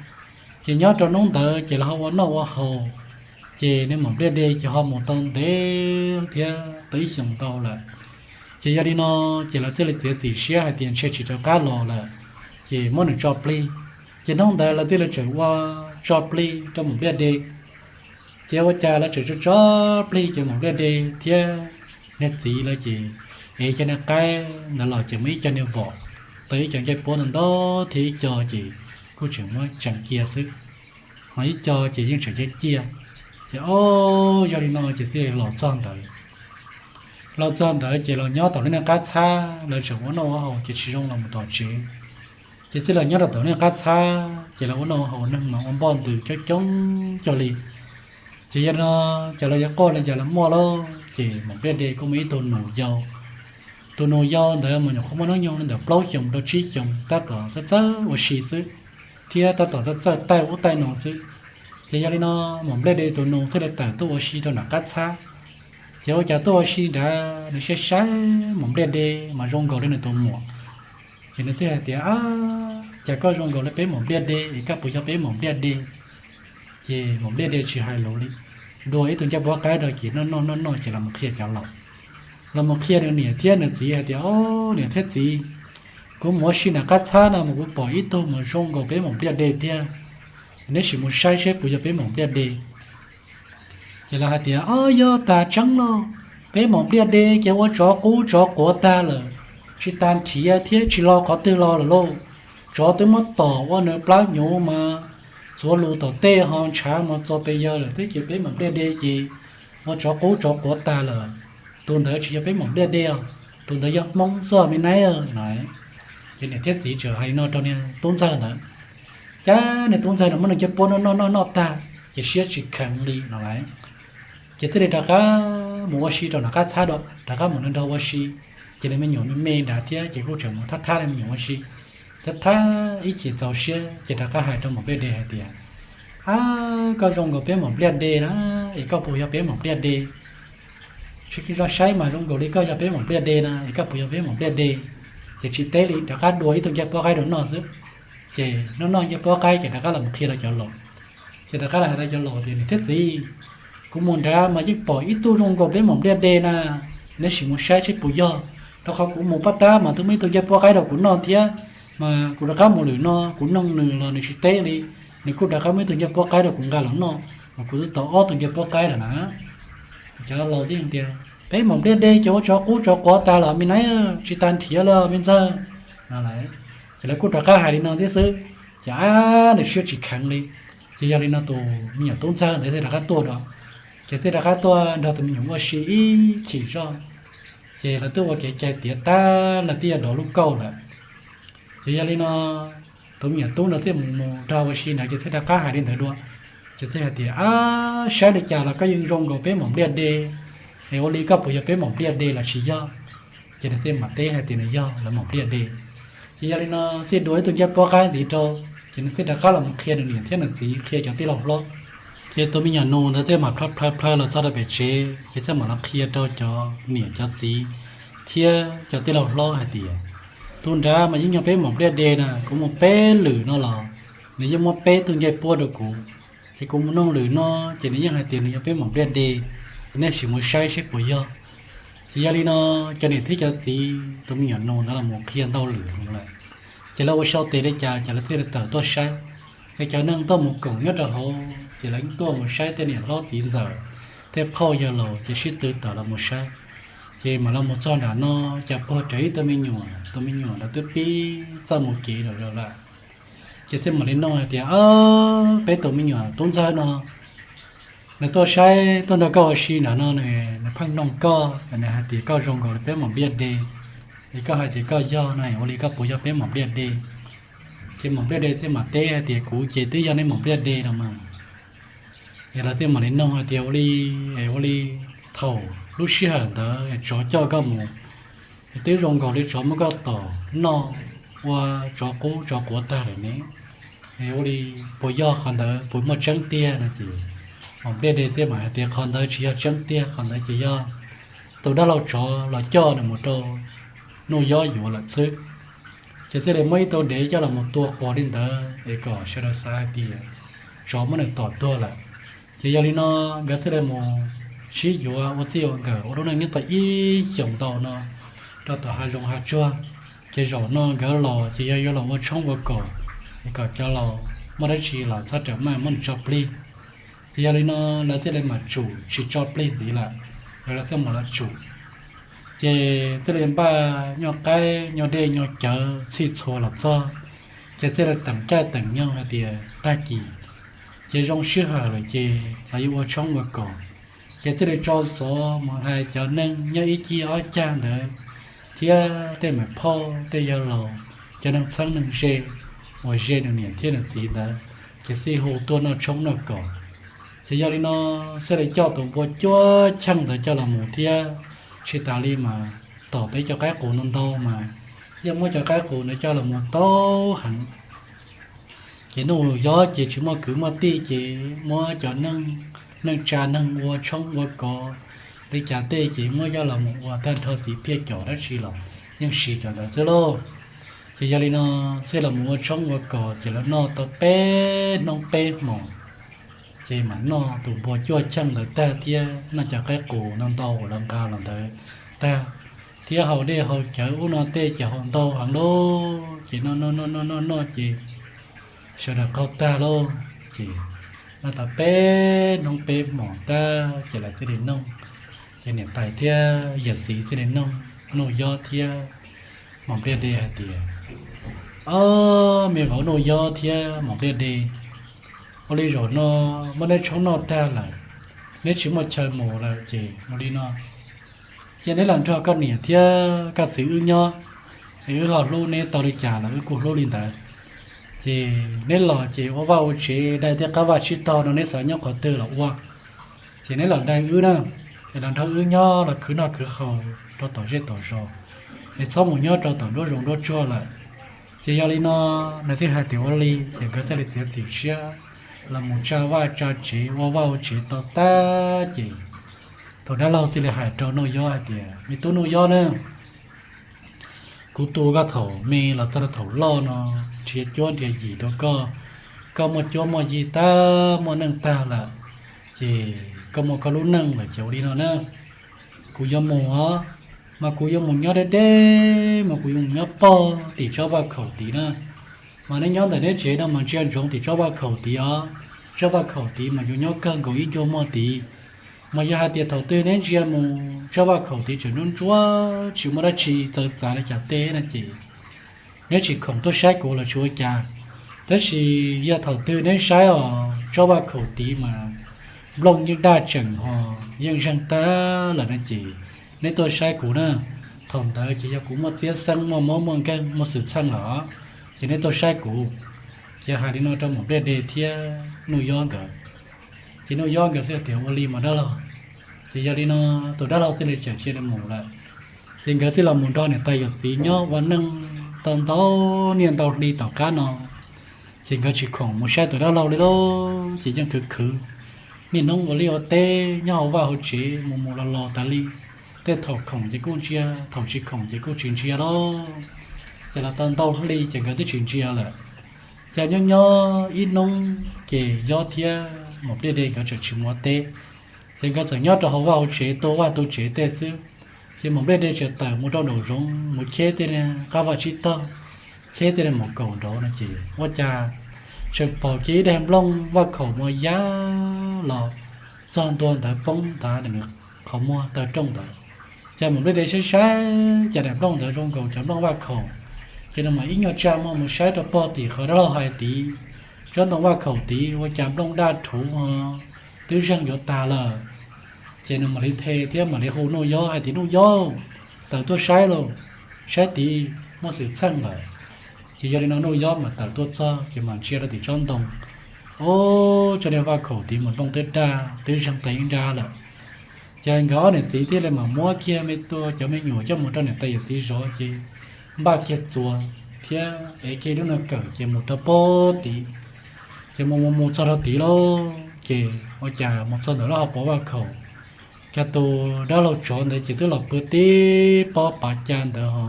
Ces nyob rau hnub ntawd ces lawv ho ua noj ua haus, ces niag maum npliaj de ces ho mus tau ntev thiab tau ib xyoos ntau lawm. Ces yog li no, ces lawv thiaj li txiav txim siab hais tias ntshe tsis rov qab los lawm, ces muab nws tso plig. Ces hnub ntawd lawv thiaj li tseem ua tso plig rau maum npliaj de. Ces ua cas lawv tseem tso tso plig ces maum npliaj de thiab niag txiv lawv ces ev cov niag qaib ntawd los ces muaj ib co niag vom, tau ib co ncej puab ntau ntau thiab ib co ces kuj tseem muab tseev cia xwb, ho ib co ces yeej tseem ciaj ciaj. Ces o, yog li no ces thiaj li los txog ntawd. Los txog ntawd ces los nyob tom lub niag qab txhab, lawv tseem ua noj ua haus ces tsis zoo los mus tom tsev. Ces thiaj los nyob rau tom niag qab txhab ces lawv ua noj ua haus, neeg mas ua npoj ntws coob coob cuag li. Ces yog no, ces lawv yuav quaj li cas los muaj lauj, ces maum npliaj de kuj muaj ib tug nus yau. Tus nus yau ntawd mas nyuam qhuav muaj hnub nyoog li ntawm plaub xyoos rau tsib xyoos, tab tom txawj txawj ua si xwb, thiab tab tom txawj txawj taij ub taij no xwb. Ces yog li no, maum npliaj de tus nus thiaj li tawm tuaj ua si rau nram qab txhab. Ces ua cas tuaj ua si nrad nws saib saib maum npliaj de mas zoo nkaus li nws tus muam. Ces nws thiaj hais tias, Ab, cas koj zoo nkaus li peb maum npliaj de es koj puas yog peb maum npliaj de? Ces maum npliaj de tsis hais lus li, dua ib tug ncej puab qaib rau ces noj noj noj noj ces los mus qhia cov laus, los mus qhia nws niam thiab nws txiv hais tias, Au, niam thiab txiv, kuv mus ua si nram qab txhab no mas kuv pom ib tug mas zoo nkaus peb maum npliaj de tiag. Neb sim mus saib seb puas yog peb maum npliaj de. Ces lawv hais tias, Au, yog tas tseeb los, peb maum npliaj de ces ua tsov qub tsov quav tag lawm, tsis tas nrhiav thiab tsis lo qhov twg los lawm lauj. Tsov twb muab tom ua nws plab hnyuv mas txuav lus tom tej ho ntshav mas txog pes yawg lawm thiab ces peb maum npliaj de ces ua tsov qub tsov quav tag lawm. Tus ntawd tsis yog peb maum npliaj de os, tus ntawd yog Hmoob xwb me nab no. Ces niam thiab txiv txawm hais li no rau niag tub ntxawg ntawd. Ces niag tub ntxawg no muab nws ncej puab noj noj noj noj tag ces siab tsis kheev li no lawm. Ces thiaj li rov qab mus ua si rau nram qab txhab, rov qab mus nrog ua si. Ces nws me nyuam me me nrad thiab ces kuj tseem mus thab thab nws me nyuam ua si. Thab thab ib chim txaus siab ces rov qab hais rau maum npliaj de hais tias, Ab, koj zoo nkaus peb maum npliaj de na, es koj puas yog peb maum npliaj de? Sib zog saib mas zoo nkaus li koj yog peb maum npliaj de na, es koj puas yog peb maum npliaj de? Ces tsis teb li, rov qab dua ib tug ncej puab qaib rau noj xwb. Ces noj noj ncej puab qaib ces rov qab los mus qhia rau cov laus. Ces rov qab los hais rau cov laus tias, Niam thiab txiv, kuv mus nrad mas yeej pom ib tug zoo nkaus peb maum npliaj de na, neb sim mus saib seb puas yog, rau qhov kuv mus pab tab mas twb muaj ib tug ncej puab qaib rau kuv noj thiab, mas kuv rov qab mus lwm no kuv noog nws los nws tsis teb li, nws kuj rov qab muab ib tug ncej puab qaib rau kuv nqa los noj, mas kuv twb tau ob tug ncej puab qaib lawm na. Cov laus thiaj tias, Peb maum npliaj de ces ua tsov qub tsov quav tag los me nab, tsis tas nrhiav li me ntxawg no lawm. Ces lawv kuj rov qab hais li no thiab xwb, ces ab, nws siab tsis kheev li. Ces yog li no tus me nyuam tub ntxawg ntawd thiaj rov qab tuaj rau, ces thiaj rov qab tuaj nrog tus me nyuam ua si ib chim zoj. Ces lawv twb ua kev cai tiav tag, lawv twb yuav dov lub kauj lawm. Ces yog li no tus me nyuam tub ntawd thiaj mus mus nrog ua si ntawd ces thiaj rov qab hais li ntawd dua. Ces thiaj hais tias, Ab, saib li cas los koj yeej zoo nkaus peb maum npliaj de, es ua li koj puas yog peb maum npliaj de los tsis yog? Ces nws thiaj mam teb hais tias nws yog lawv maum npliaj de. Ces yog li no thiaj dua ib tug ncej puab qaib ntxiv rau, ces nws thiaj rov qab los mus qhia nws niam thiab nws txiv, qhia cov tij laug hlob. Ces tus me nyuam nus ntawd thiaj mam plhaw plhaw plhaw los txog rau pem tsev, ces thiaj mam los qhia rau cov niam cov txiv thiab cov tij laug hlob hais tias, Tus nrad mas yeej yog peb maum npliaj de na, kuv mus peb lwm no los nws yeej muab peb tug ncej puab rau kuv. Ces kuv mus noog lwm no, ces nws yeej hais tias nws yog peb maum npliaj de, nej sim mus saib seb puas yog. Ces yog li no, cov niam thiab cov txiv tus me nyuam nus ntawd los mus qhia ntau lwm heev lawm. Ces lawv ua sau tes li cas ces lawv thiaj li tawm tuaj saib. Es cov neeg tuaj mus koom nyob rau hauv ces lawv tuaj mus saib tej niam hlob txiv ntxawm, tej phauj yawg laus ces sib tw tawm los mus saib. Ces mam los mus txog nram no, cas puag rawv ib tug me nyuam, tus me nyuam ntawd twb pib txawj mus kev lawm lawm. Ces thiaj mam li nug hais tias, Peb tus me nyuam tub ntxawg no, Nws tuaj saib tuaj nrog koj ua si ntawm no, nws pheej noog koj, nws hais tias koj zoo nkaus li peb maum npliaj de, es koj hais tias koj yog no, ua li koj puas yog peb maum npliaj de? Ces maum npliaj de thiaj mam teb hais tias kuv ces twb yog nej maum npliaj de no mas. Es lawv thiaj mam li noog hais tias ua li, es ua li thaum lub sij hawm ntawd tsov coj koj mus, es twb zoo nkaus li tsov muab koj tom noj ua tsov qub tsov quav tag lawm ne, es ua li puas yog qhov ntawd puas muaj tseeb tiag no? Ces maum npliaj de thiaj mam hais tias qhov ntawd tsis yog tseeb tiag, qhov ntawd ces yog tus dab laug tsov los coj nws mus rau Nuj Yob yuav lawm xwb. Ces thiaj li muab ib tug dev coj los mus tua quas li ntawd es kom sawv daws xav hais tias tsov muab nws tom tuag lawm. Ces yog li no nkawd thiaj li mus sib yuav ua txij ua nkawm ua lub neej nyob tau ib xyoos ntau no rau tom hav zoov hav tsuag. Ces zaum no nkawd los ces yog yuav los ua tshoob ua kos, es kom cov laus muaj dab tsi los txhob rawm maj muab nws tso plig. Ces yog li no lawv thiaj li mam tsum tsis tso plig ntxiv lawm, lawv thiaj mam los tsum. Ces thiaj li npaj nyuag qaib nyuag dej nyuag cawv txhij txhua los txog, ces thiaj li teem caij teem nyoog hais tias tag kis ces zoo sij hawm lawm ces los yuav ua tshoob ua kos. Ces thiaj li tso xov mus hais cov neeg nyob ib cig ob cag ntawd thiab tej me phauj tej yawg laus, cov neeg txheeb neeg ze uas ze nws niam thiab nws txiv ntawd, ces thiaj hu tuaj noj tshoob noj kos. Ces yog li no thiaj li coj tus npua cuab cheej ntawd coj los mus thiab. Tsis tas li mas tom tau cov qaib qus no ntau mas yeej muab cov qaib qus ntawd coj los mus tau heev. Ces Nuj Yob ces tsis muaj kwv muaj tij ces muab cov neeg tsa neeg ua tshoob ua kos li cas tej ces muab coj los mus ua tag nrho txiv piaj cos dab tsi los yeej siv cov ntawd xwb lauj. Ces yog li no thiaj los mus ua tshoob ua kos ces lawv noj tau peb hnub peb hmos. Ces mam noj tus npua cuaj cheej ntawd tag thiab noj cov qaib qus no ntau uas lawv nqa los ntawd tag, thiab haus dej haus cawv ub no tej ces haus ntau heev lauj. Ces noj noj noj noj noj noj ces sawv daws qaug tag lauj. Ces noj tau peb hnub peb hmos tag ces lawv thiaj li noog, ces niam tais thiab yawm txiv thiaj li noog Nuj Yob thiab maum npliaj de hais tias, Ob, me vauv Nuj Yob thiab maum npliaj de, ua li zaum no muab neb tshoob noj tag lawm, neb tsis muaj chaw mus lawm ces ua li no, cia neb los nrog koj niam thiab koj txiv wb nyob, es wb ho hlub neb tau li cas los wb kuj hlub li ntawd. Ces neb los ces ua vaj ua tsev dai tej qab vaj tsib taug no neb xav nyob qhov twg los ua, ces neb los dai wb na, es los nrog wb nyob los khwv noj khwv haus rau tom zej tom zos, es txhob mus nyob rau tom nruab zoov nruab tsuag lawm. Ces yog li no nws thiaj hais tias ua li, ces nkawd thiaj li txiav txim siab los mus tsa vaj tsa tsev ua vaj ua tsev tau tag ces thaum dab laug thiaj li hais rau Nuj Yob hais tias, Me tub Nuj Yob na, kuv tu koj thaum me los txog rau thaum loj no, nrhiav cuab nrhiav yig rau koj, koj muaj cuab muaj yig tag muaj neej tag lawm, ces koj muaj koj lub neej lawm ces ua li no na, kuv yuav mus os, mas kuv yuav mus nyob deb deb, mas kuv yuav mus nyob pog tim tsob vaj khaum tid na. Mas neb nyob ntawm neb tsev no mas ntsia ntsoov tim tsob vaj khaum tid os, tsob vaj khaum tid mas yuav nyob kawg nkaus ib ncua muag tid. Mas yog hais tias thaum twg neb ntsia mus tsob vaj khaum tid tseem ntsuab ntsuab tsis muaj dab tsi txawv txav li cas teb no ces neb tsis khoom tuaj saib kuv los tsis ua cas, tab sis yog thaum twg neb saib os tsob vaj khaum tid mas nplooj yeej daj tseem ho yeej zeeg tag lawm no ces neb tuaj saib kuv na. Thaum ntawd ces yog kuv muaj txiab xeeb muaj mob muaj nkeeg muaj xwm txheej lawm, ces neb tuaj saib kuv. Ces hais li no rau maum npliaj de thiab Nuj Yob nkawd, ces Nuj Yob nkawd thiaj tias ua li mas dab laug. Ces yog li no tus dab laug thiaj li tseem cia li mus lawm. Ces nkawd thiaj los mus nrog niam tais yawm txiv nyob ua neej tau ntau niaj ntau hli tom qab no, ces nkawd tsis khoom mus saib tus dab laug li lauj. Ces yeej khwv khwv niaj hnub ua liaj ua teb nyob hauv vaj hauv tsev mus mus los los tas li. Tej thaum khoom ces kuj ntsia, thaum tsis khoom ces kuj tsis ntsia lauj. Ces los tau ntau hli ces nkawd twb tsis ntsia lawm. Ces nyob nyob ib hnub ces Yob thiab maum npliaj de nkawd tseem tsis mus ua teb, ces nkawd txawm nyob rau hauv vaj hauv tsev tu vaj tu tsev tej xwb. Ces maum npliaj de tseem tawm mus rau nraum zoov mus cheb tej qab vaj tsib taug, cheb tej mus kaum nraud no ces ua cas tseem pom kiag ib daim nplooj vaj khaum mus ya los txog ntua ntawd poob ntawd nws qhov muag taw rooj ntawd. Ces maum npliaj de saib saib cas daim nplooj ntawd zoo nkaus cov nplooj vaj khaum, ces nws mam ib nyuag tsa muag mus saib rau pog tim qhov dab laug hais tid, tsob ntoo vaj khaum tid ua cas nplooj daj rhuv ho twb zeeg yuav tag lawm. Ces nws mam li the thiab mam li hu Nuj Yob hais tias, Nuj Yob, tawm tuaj saib lauj, saib tid, muaj xwm txheej lawm. Ces yog li no Nuj Yob mam tawm tuaj txog ces mam ntsia rau tim tsob ntoo, ub, tsob niag vaj khaum tid mas nplooj twb daj twb zeeg tag ib nrab lawm. Ces nkawd ob niam txiv thiaj li mam muab kiag me tua cov me nyuam coj mus rau niam tais yawm txiv zov ces npaj kiag txuas thiab ev kiag lub nag kawm ces mus rau pem tid. Ces mus mus mus txog rau tid lauj, ces ua cas mus txog ntawm lub hauv paus vaj khaum, cas tus dab laug tsov ntawd ces twb los pw tib pob pav ca ntawd ho,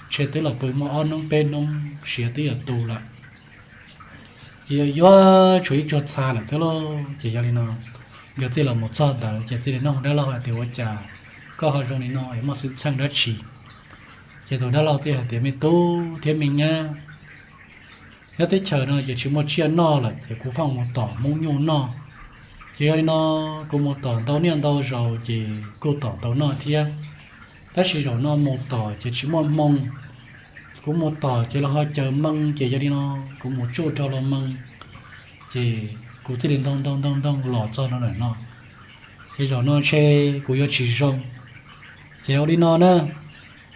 ntshe twb los pw muaj ob hnub peb hnub siav twb yuav tu lawm. Ces yog yuav tshuav ib tsuag txha lawm thiab lauj. Ces yog li no nkawd thiaj los mus txog ntawd ces thiaj li nug dab laug hais tias, Ua cas koj ho zoo li no es muaj xwm txheej dab tsi? Ces tus dab laug thiaj hais tias, Me tub thiab me nyab, nyob teb chaws no ces tsis muaj tsiaj noj lawm ces kuv pheej mus tom hmoob nyuj noj. Ces yog li no kuv mus tom ntau niaj ntau zaus ces kuj tom tau noj thiab, tab sis zaum no mus tom ces tsis muaj hmoo. Kuv mus tom ces los ho caws moo ces yog li no kuv mus tsuj rau los moo, ces kuv thiaj li ntoog ntoog ntoog ntoog los txog rau ntawm no. Ces zaum no ntshe kuv yuav tsis zoo. Ces ua li no na,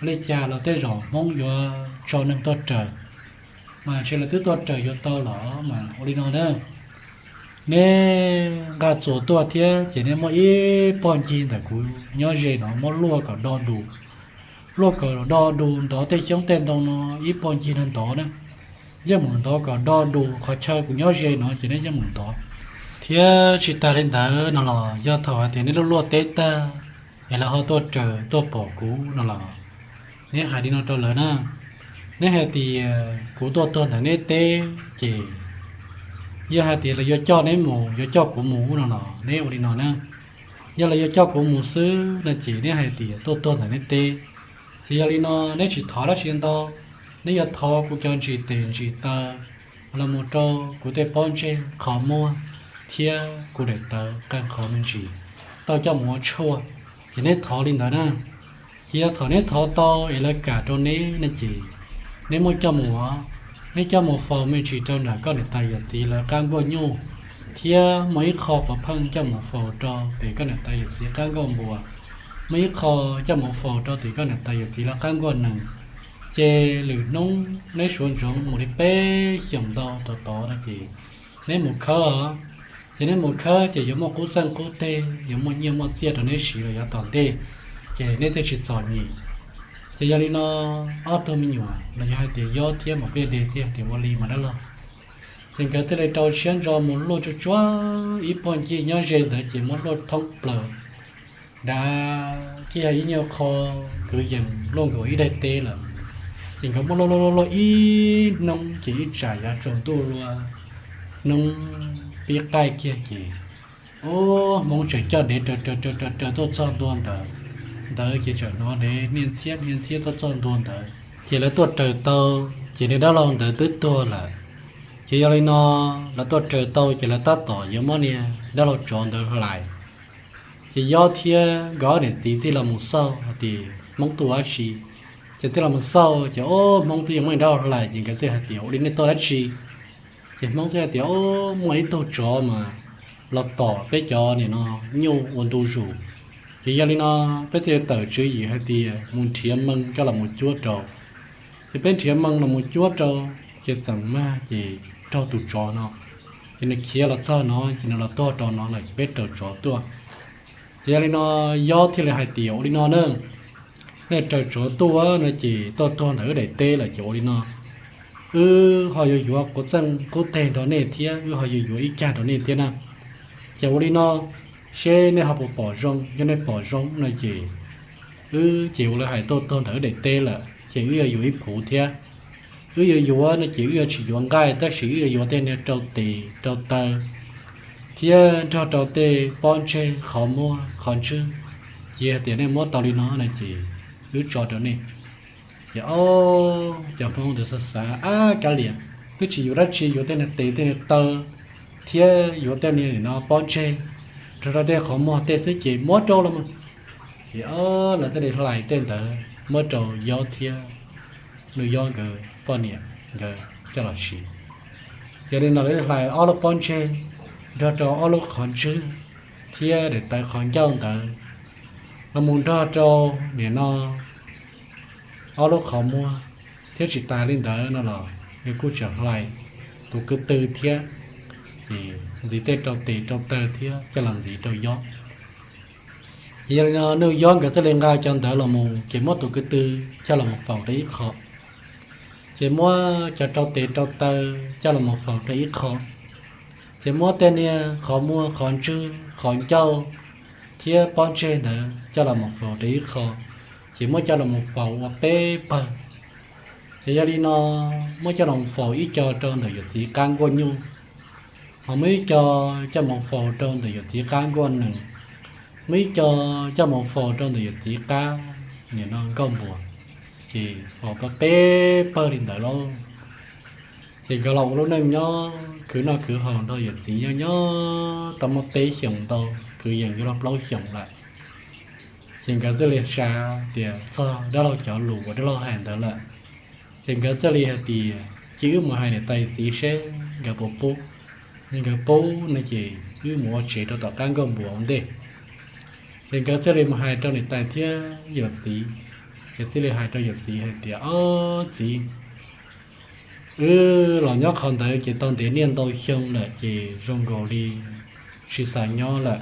ua li cas los tej zaum hmoob yuav tso neeg tuaj raws, mas ntshe lawv twb tuaj raws yuav tau los mas ua li no na, neb nqa txuas tuaj thiab ces neb muab ib pob ncig ntawm kuv nyob ze no muab luaj kom do dus, luaj kom do dus ntov tej xyoob tej ntoo no ib pob ncig no ntov na. Yeej mus ntov kom do dus qhov chaw kuv nyob ze no ces neb yeej mus ntov. Thiab tsis tas li ntawd no los yog thaum hais tias neb luaj luaj teb tag es lawv ho tuaj raws tuaj pom kuv no los neb hais li no rau lawv na, neb hais tias kuv tuaj tuag ntawm neb teb ces yog hais tias lawv yuav coj neb mus, yuav coj kuv mus no los neb ua li no na, yog lawv yuav coj kuv mus xwb no ces neb hais tias tuaj tuag ntawm neb teb. Ces yog li no neb tsis thov dab tsi ntau, neb yuav thov kuv cov ntsis tes ntsis taw los mus rau kuv tej pob ntseg qhov muag thiab kuv daim tawv qee qhov me ntsis tau coj mus ua tshuaj, ces neb thov li ntawd na. Ces yog thaum neb thov tau es lawv kam rau neb no ces neb muab coj mus, neb coj mus faus me ntsis rau nram koj niam tais yawm txiv lawv qab nkuaj nyuj, thiab muaj ib qho quav pheej coj mus faus rau pem koj niam tais yawm txiv qab nkuaj npua, muaj ib qho coj mus faus rau tim koj niam tais yawm txiv lawv qab nkuaj nees. Ces lwm hnub neb suav ntsoov mus li peb xyoos ntau rau tod no ces neb mus khawb os. Ces neb mus khawb ces yuav muaj qub txeej qub teg, yuav muaj nyiaj muaj txiaj rau neb siv los yav tom ntej, ces neb thiaj tsis txom nyem. Ces yog li no ob tug me nyuam los yog hais tias Yob thiab Maum Pej Dej thiaj hais tias, Ua li mas dab laug. Ces nkawd thiaj li rau siab ntso mus luaj tsuag tsuag ib pob ncig nyob ze ntawd ces muab luaj thoob plaws nrad kiag ib nyuag qho kwv yees luaj nkaus ib daim teb lawm. Ces nkawd muab luaj luaj luaj luaj ib hnub ces ib tsam yav tsaus ntuj luaj hnub pib qaij kiag ces ub, hmoob tseem coj dev raws raws raws raws raws tuaj txog ntua ntawd, ntawd ces tseem hnov dev niaj ntxhiab niaj ntxhiab tuaj txog ntua ntawd. Ces lawv tuaj raws tau, ces niag dab laug ntawd twb tuag lawm. Ces yog li no lawv tuaj raws tau ces lawv tab tom yuav muab niag dab laug tsov ntawd hlais. Ces Yob thiab nkawd ob niam txiv thiaj los mus xauj hais tias hmoob tuaj dab tsi. Ces thiaj los mus xauj ces ub, hmoob twb yuav muab niag dab laug hlais ces nkawd thiaj hais tias, Ua li nej tuaj dab tsi? Ces hmoob thiaj hais tias, Ub, muaj ib tug tsov mas los tom peb cov niam no nyuj ua ntu zus. Ces yog li no peb thiaj li tawm tswv yim hais tias mus nrhiav moo coj los mus cuab rau. Ces peb nrhiav moo los mus cuab rau, ces txeem mag ces raug tus tsov no, ces nws khiav los txog no ces nws los tuag rau no lawm ces peb raws tsov tuaj. Ces yog li no Yob thiaj li hais tias, Ua li no na, nej raws tsov tuaj no ces tuaj tuag ntawm wb daim teb lawm ces ua li no, wb ho yuav yuav quav txeej qub teg nrog nej thiab wb ho yuav yuav ib cag nrog nej thiab na. Ces ua li no, seb nej ho puas pom zoo, yog nej pom zoo no ces wb ces ua li hais tuaj tuag ntawm wb daim teb lawm ces wb yuav yuav ib phuv thiab. Wb yuav yuav no ces wb yuav tsis yuav nqaij tab sis wb yuav yuav tej niag rau tes rau taw thiab nrog rau tej pob ntseg qhov muag qhov ntswg. Ces hais tias nej muab tau li no no ces wb tso rau nej. Ces ob cov hmoob ntawd xav xav, Ab, kav liam, twb tsis yuav dab tsi, yuav tej niag tes tej niag taw thiab yuav tej niag nim no pob ntseg, rau rau tej qhov muag tej xwb ces muab rau los mas. Ces ob lawv thiaj li hlais tej ntawd muab rau Yob thiab Nuj Yob nkawd poj niam nkawd coj los siv. Yog li no lawv hlais ob lub pob ntseg nrog rau ob lub qhov ntswg thiab daim tawv qhov ncauj ntawd los mus nrog rau nim no ob lub qhov muag, thiab tsis tas li ntawd no los yog kuj tseem hlais tus kwv tw thiab, ces ntxiv tej rau tes rau taw thiab coj los ntxiv rau Yob. Ces yog li no Nuj Yob nkawd thiaj li nqa cov ntawd los mus, ces muab tus kwv tw coj los mus faus rau ib qho, ces muab cov rau tes rau taw coj los mus faus rau ib qho, ces muab tej niag qhov muag qhov ntswg qhov ncauj thiab pob ntseg ntawd coj los mus faus rau ib qho, ces muab coj los mus faus ua peb pawg. Ces yog li no muab coj los mus faus ib co rau ntawm yawm txiv qab nkuaj nyuj, ho muab ib co coj mus faus rau ntawm yawm txiv qab nkuaj nees, muab ib co coj mus faus rau ntawm yawm txiv qab nim no nkauj npuas, ces faus tau peb pawg li ntawd lauj. Ces nkawd los ua lub neej nyob khwv noj khwv haus nrog yawm txiv nyob nyob tau muaj peb xyoos ntau, kwv yees yuav luag plaub xyoos lawm. Ces nkawd thiaj li xav tias txog dab laug cov lus uas dab laug hais ntawd lawm, ces nkawd thiaj li hais tias cia wb mus hais niam tais txiv seb nkawd puas pub. Yog nkawd pub no ces wb mus ua tsev rau tom qab nkauj npuas ua ntej. Ces nkawd thiaj li mus hais rau niam tais thiab yawm txiv, ces thiaj li hais rau yawm txiv hais tias, Ob txiv, wb los nyob qhov ntawd ces tau ntev niaj ntau xyoo lawm ces zoo nkaus li tsis xav nyob lawm,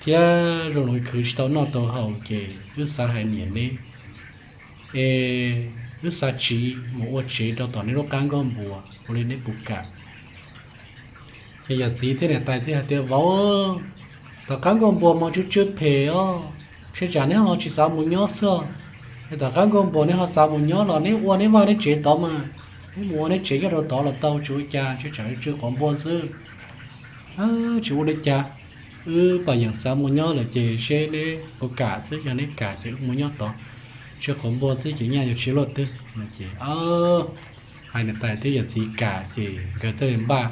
thiab zoo nkaus li khwv tsis tau noj tau haus, ces wb xav hais niam neb es wb xav tsiv mus ua tsev rau tom neb lub qab nkauj npuas, ua li neb puas kam? Ces yawm txiv thiab niam tais thiaj hais tias, Vauv, tom qab nkauj npuas mas tsw tsw phem os, ntshe tsam neb ho tsis xav mus nyob xwb. Es tom qab nkauj npuas neb ho xav mus nyob los neb ua neb vaj neb tsev tod mas, neb mus ua neb tsev nyob rau tod los tau, tsis ua cas, ntshe tsam tsw quav npua xwb. Tsis ua li cas, wb pam yeem xav mus nyob lawm ces seb neb puas kam xwb, yog neb kam ces wb mus nyob tod, tsw quav npua xwb ces nyaj yuav tsis luaj twg. Ces hais niam tais thiab yawm txiv kam ces nkawd thiaj li npaj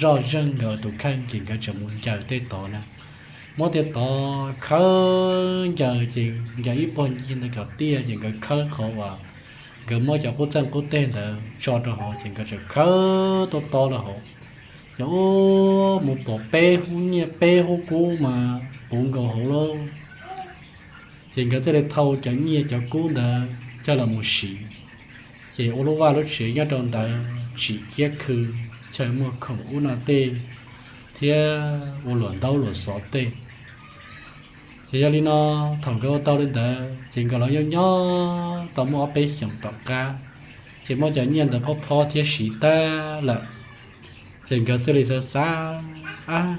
zoj zeeg nkawd tus kheej ces nkawd tseem mus ncaws tej tod na. Muab tej tod khawb ncaws ces ncaws ib puag ncig ntawd kom tiaj ces nkawd khawb qhov uas nkawd muab cov qub txeej qub teg ntawd tso rau hauv ces nkawd tseem khawb tob tob rau hauv. Ces ub, mus pom peb hub nyiaj peb hub kub mas puv nkaus hauv lauj. Ces nkawd thiaj li thau cov nyiaj cov kub ntawd coj los mus siv, ces ua lub vaj lub tsev nyob rau ntawd, tsim kiab khw, chaw muag khoom ub no tej, thiab ua luam ntaub luam xov tej. Ces yog li no, thaum nkawd ua tau li ntawd ces nkawd los nyob nyob tau muaj ob peb xyoos tom qab, ces muab cov nyiaj ntawd phob phob thiab siv tag lawm, ces nkawd thiaj li xav xav, Ab,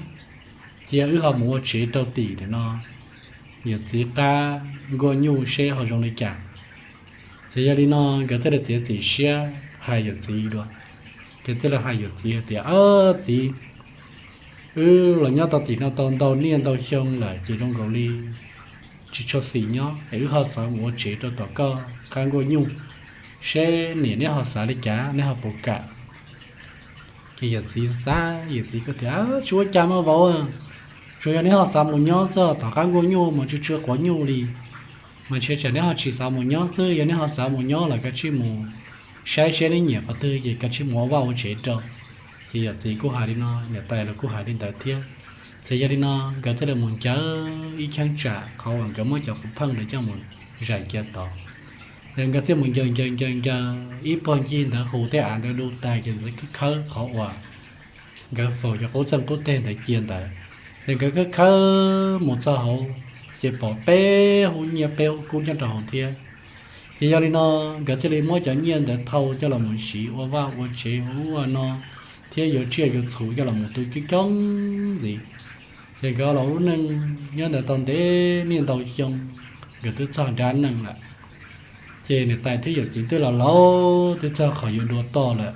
cia wb ho mus ua tsev rau tim no yawm txiv qab nkuaj nyuj seb ho zoo li cas. Ces yog li no nkawd thiaj li txiav txim siab hais yawm txiv dua. Ces thiaj li hais yawm txiv hais tias, Ob txiv, wb los nyob tau tim no tau ntau niaj ntau xyoo lawm ces zoo nkaus li tsis tshua xis nyob es wb ho xav mus ua tsev rau tom koj qab nkuaj nyuj, seb niam neb ho xav li cas, neb ho puas kam? Ces yawm txiv xav, yawm txiv kuj tias, Tsis ua cas mas vauv, tsuas yog neb ho xav mus nyob txog tom qab nkuaj nyuj mas tsw tsw quav nyuj li, mas ntshe tsam neb ho tsis xav mus nyob xwb. Yog neb ho xav mus nyob lawm koj tsij mus saib seb neb nyiam qhov twg ces koj tsij mus ua vaj ua tsev rau. Ces yawm txiv kuj hais li no, niam tais los kuj hais li ntawd thiab. Ces yog li no nkawd thiaj li mus ncaws ib cheeb tsam qhov uas nkawd muab cov quv pheej ntawd coj mus zais cia tod. Ces nkawd thiaj mus ncaws ncaws ncaws ncaws ib puag ncig ntawd, hu tej av ntawd du tag ces nkawd khawb qhov uas nkawd faus cov qub txeej qub teg ntawd cia ntawd. Ces nkawd khawb khawb mus txog hauv, ces pom peb hub nyiaj peb hub kub nyob rau hauv thiab. Ces yog li no nkawd thiaj li muab cov nyiaj ntawd thau coj los mus siv ua vaj ua tsev ua ub ua no, thiab yuav tsiaj yuav txhu coj los mus tu coob coob ntxiv. Ces nkawd los lub neej nyob ntawd tau ntev niaj ntau xyoo, nkawd twb txog nrab neej lawm. Ces niam tais thiab yawm txiv twb los laus twb txog qhov yuav dua toj lawm.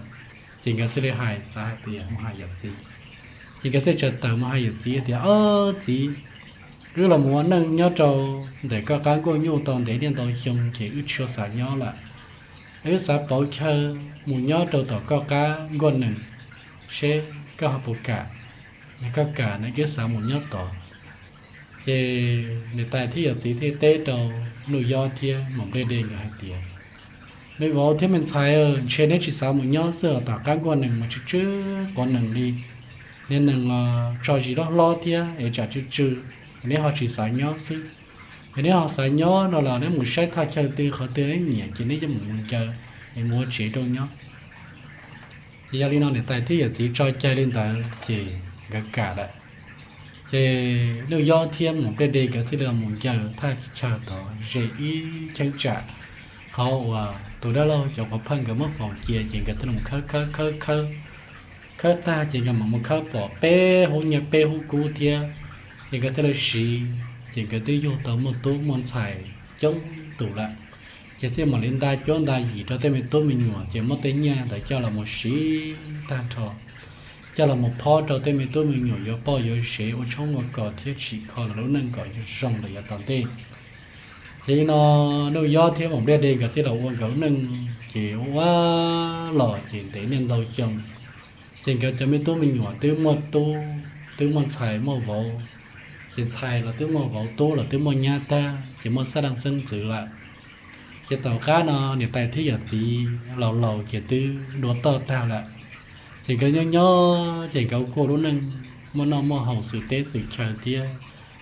Ces nkawd thiaj li hais, hais tias mus hais yawm txiv. Ces nkawd thiaj tsa tawm mus hais yawm txiv tias, Ob txiv, wb los mus ua neej nyob rau ntawm koj qab nkuaj nyuj tau ntev niaj ntau xyoo ces wb tsis tshua xav nyob lawm. Wb xav pauv chaw mus nyob rau tom koj qab nkuaj nees, seb koj ho puas kam. Yog koj kam no wb xav mus nyob tod. Ces niam tais thiab yawm txiv thiaj teb rau Nuj Yob thiab Maum Nplej De nkawd hais tias, Me vauv thiab me ntxhais, ntshe neb tsis xav mus nyob xwb os, tom qab nkuaj nees mas tsw tsw quav nees li. Niag nees los tso zis loj hlob thiab es tsam tsw tsw, neb ho tsis xav nyob xwb. Yog neb ho xav nyob no los neb mus saib thaj chaw twg qhov twg neb nyiam ces neb yuav mus mus ncaws es mus ua tsev rau nyob. Ces yog li no niam tais thiab yawm txiv tso cai li ntawd ces nkawd kam lawm. Ces Nuj Yob thiab Maum Npliaj De nkawd thiaj li mus ncaws thaj chaw tod ze ib cheeb tsam qhov uas tus dab laug cov quav phaj nkawd muab faus cia, ces nkawd thiaj li mus khawb khawb khawb khawb. Khawb tag ces nkawd mam mus khawb pom peb hub nyiaj peb hub kub thiab, ces nkawd thiaj li siv, ces nkawd twb yug tau muaj tub muaj ntxhais coob tus lawm. Ces thiaj mam li nta cuab nta yim rau tej me tub me nyuam, ces muab tej nyiaj ntawd coj los mus siv tag nrho, coj los mus phob rau tej me tub me nyuam yuav poj yuav sev, ua tshoob ua kos thiab tsim kho lawv lub neej kom zoo lawm yav tom ntej. Ces li no Nuj Yob thiab Maum Npliaj De nkawd thiaj los ua nkawd lub neej, ces ua ua los ces ntev niaj ntau xyoo, ces nkawd cov me tub me nyuam twb muaj tub, twb muaj ntxhais muaj vauv, ces ntxhais los twb muaj vauv, tub los twb muaj nyab tag, ces muaj xab leej xeeb ntxwv lawm. Ces tom qab no niam tais thiab yawm txiv laus laus ces twb dua toj tag lawm. Ces nkawd nyob nyob ces nkawd kuj ua lub neej muaj noj muaj haus xwm teb xwm chaw thiab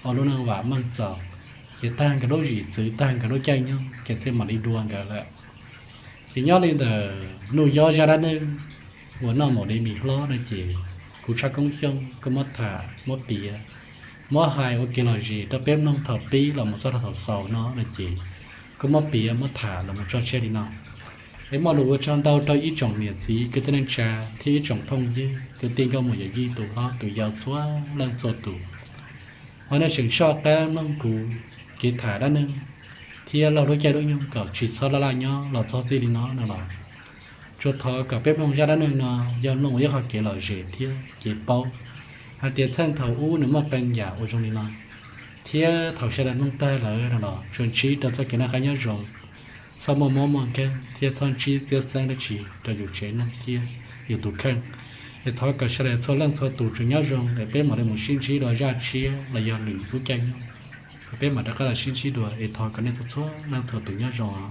ua lub neej vam meej txaus, ces tag nkawd lub zim txwv tag nkawd lub caij nyoog ces thiaj mam li dua nkawd lawm. Ces nyob li ntawm Nuj Yob zaj dab neeg uas noj maum li mis hlob no ces kuv Tshaj Koob Xyooj kuj muab tham muab piav, muab hais ua kev lom zem rau peb mloog thaum pib los mus txog rau thaum xaus no no ces kuj muab piav muab tham los mus tso tseg li no. Es muaj lus ua tsaug ntau rau ib tsoom niam txiv kwv tij neej tsa thiab ib tsoom phooj ywg kwv tij nkauj muam yawm yij tus hlob tus yau txhua leej txhua tus uas nej tseem soj qab mloog kuv kev tham dab neeg thiab laug lub caij lub nyoog kom tsis txhob laj laj nyob los txog txij li no no los tsuas thov kom peb mloog zaj dab neeg no yog mloog ua ib qho kev lom zem thiab kev paub hais tias txheej thaum ub nws muaj qee yam ua zoo li no, thiab thaum sawv daws mloog tag lawm no los tsuas ntsib rau txoj kev noj qab nyob zoo, txhob muaj mob muaj nkeeg thiab txhob ntsib txiab xeeb dab tsi rau yus tsev neeg thiab yus tus kheej. Es thov kom sawv daws txhua leej txhua tus tsuas nyob zoo es peb mam li mus sib ntsib dua zaj tshiab los yog lwm lub caij nyoog, es peb mam rov qab los sib ntsib dua es thov kom nej txhua txhua leej txhua tus nyob zoo.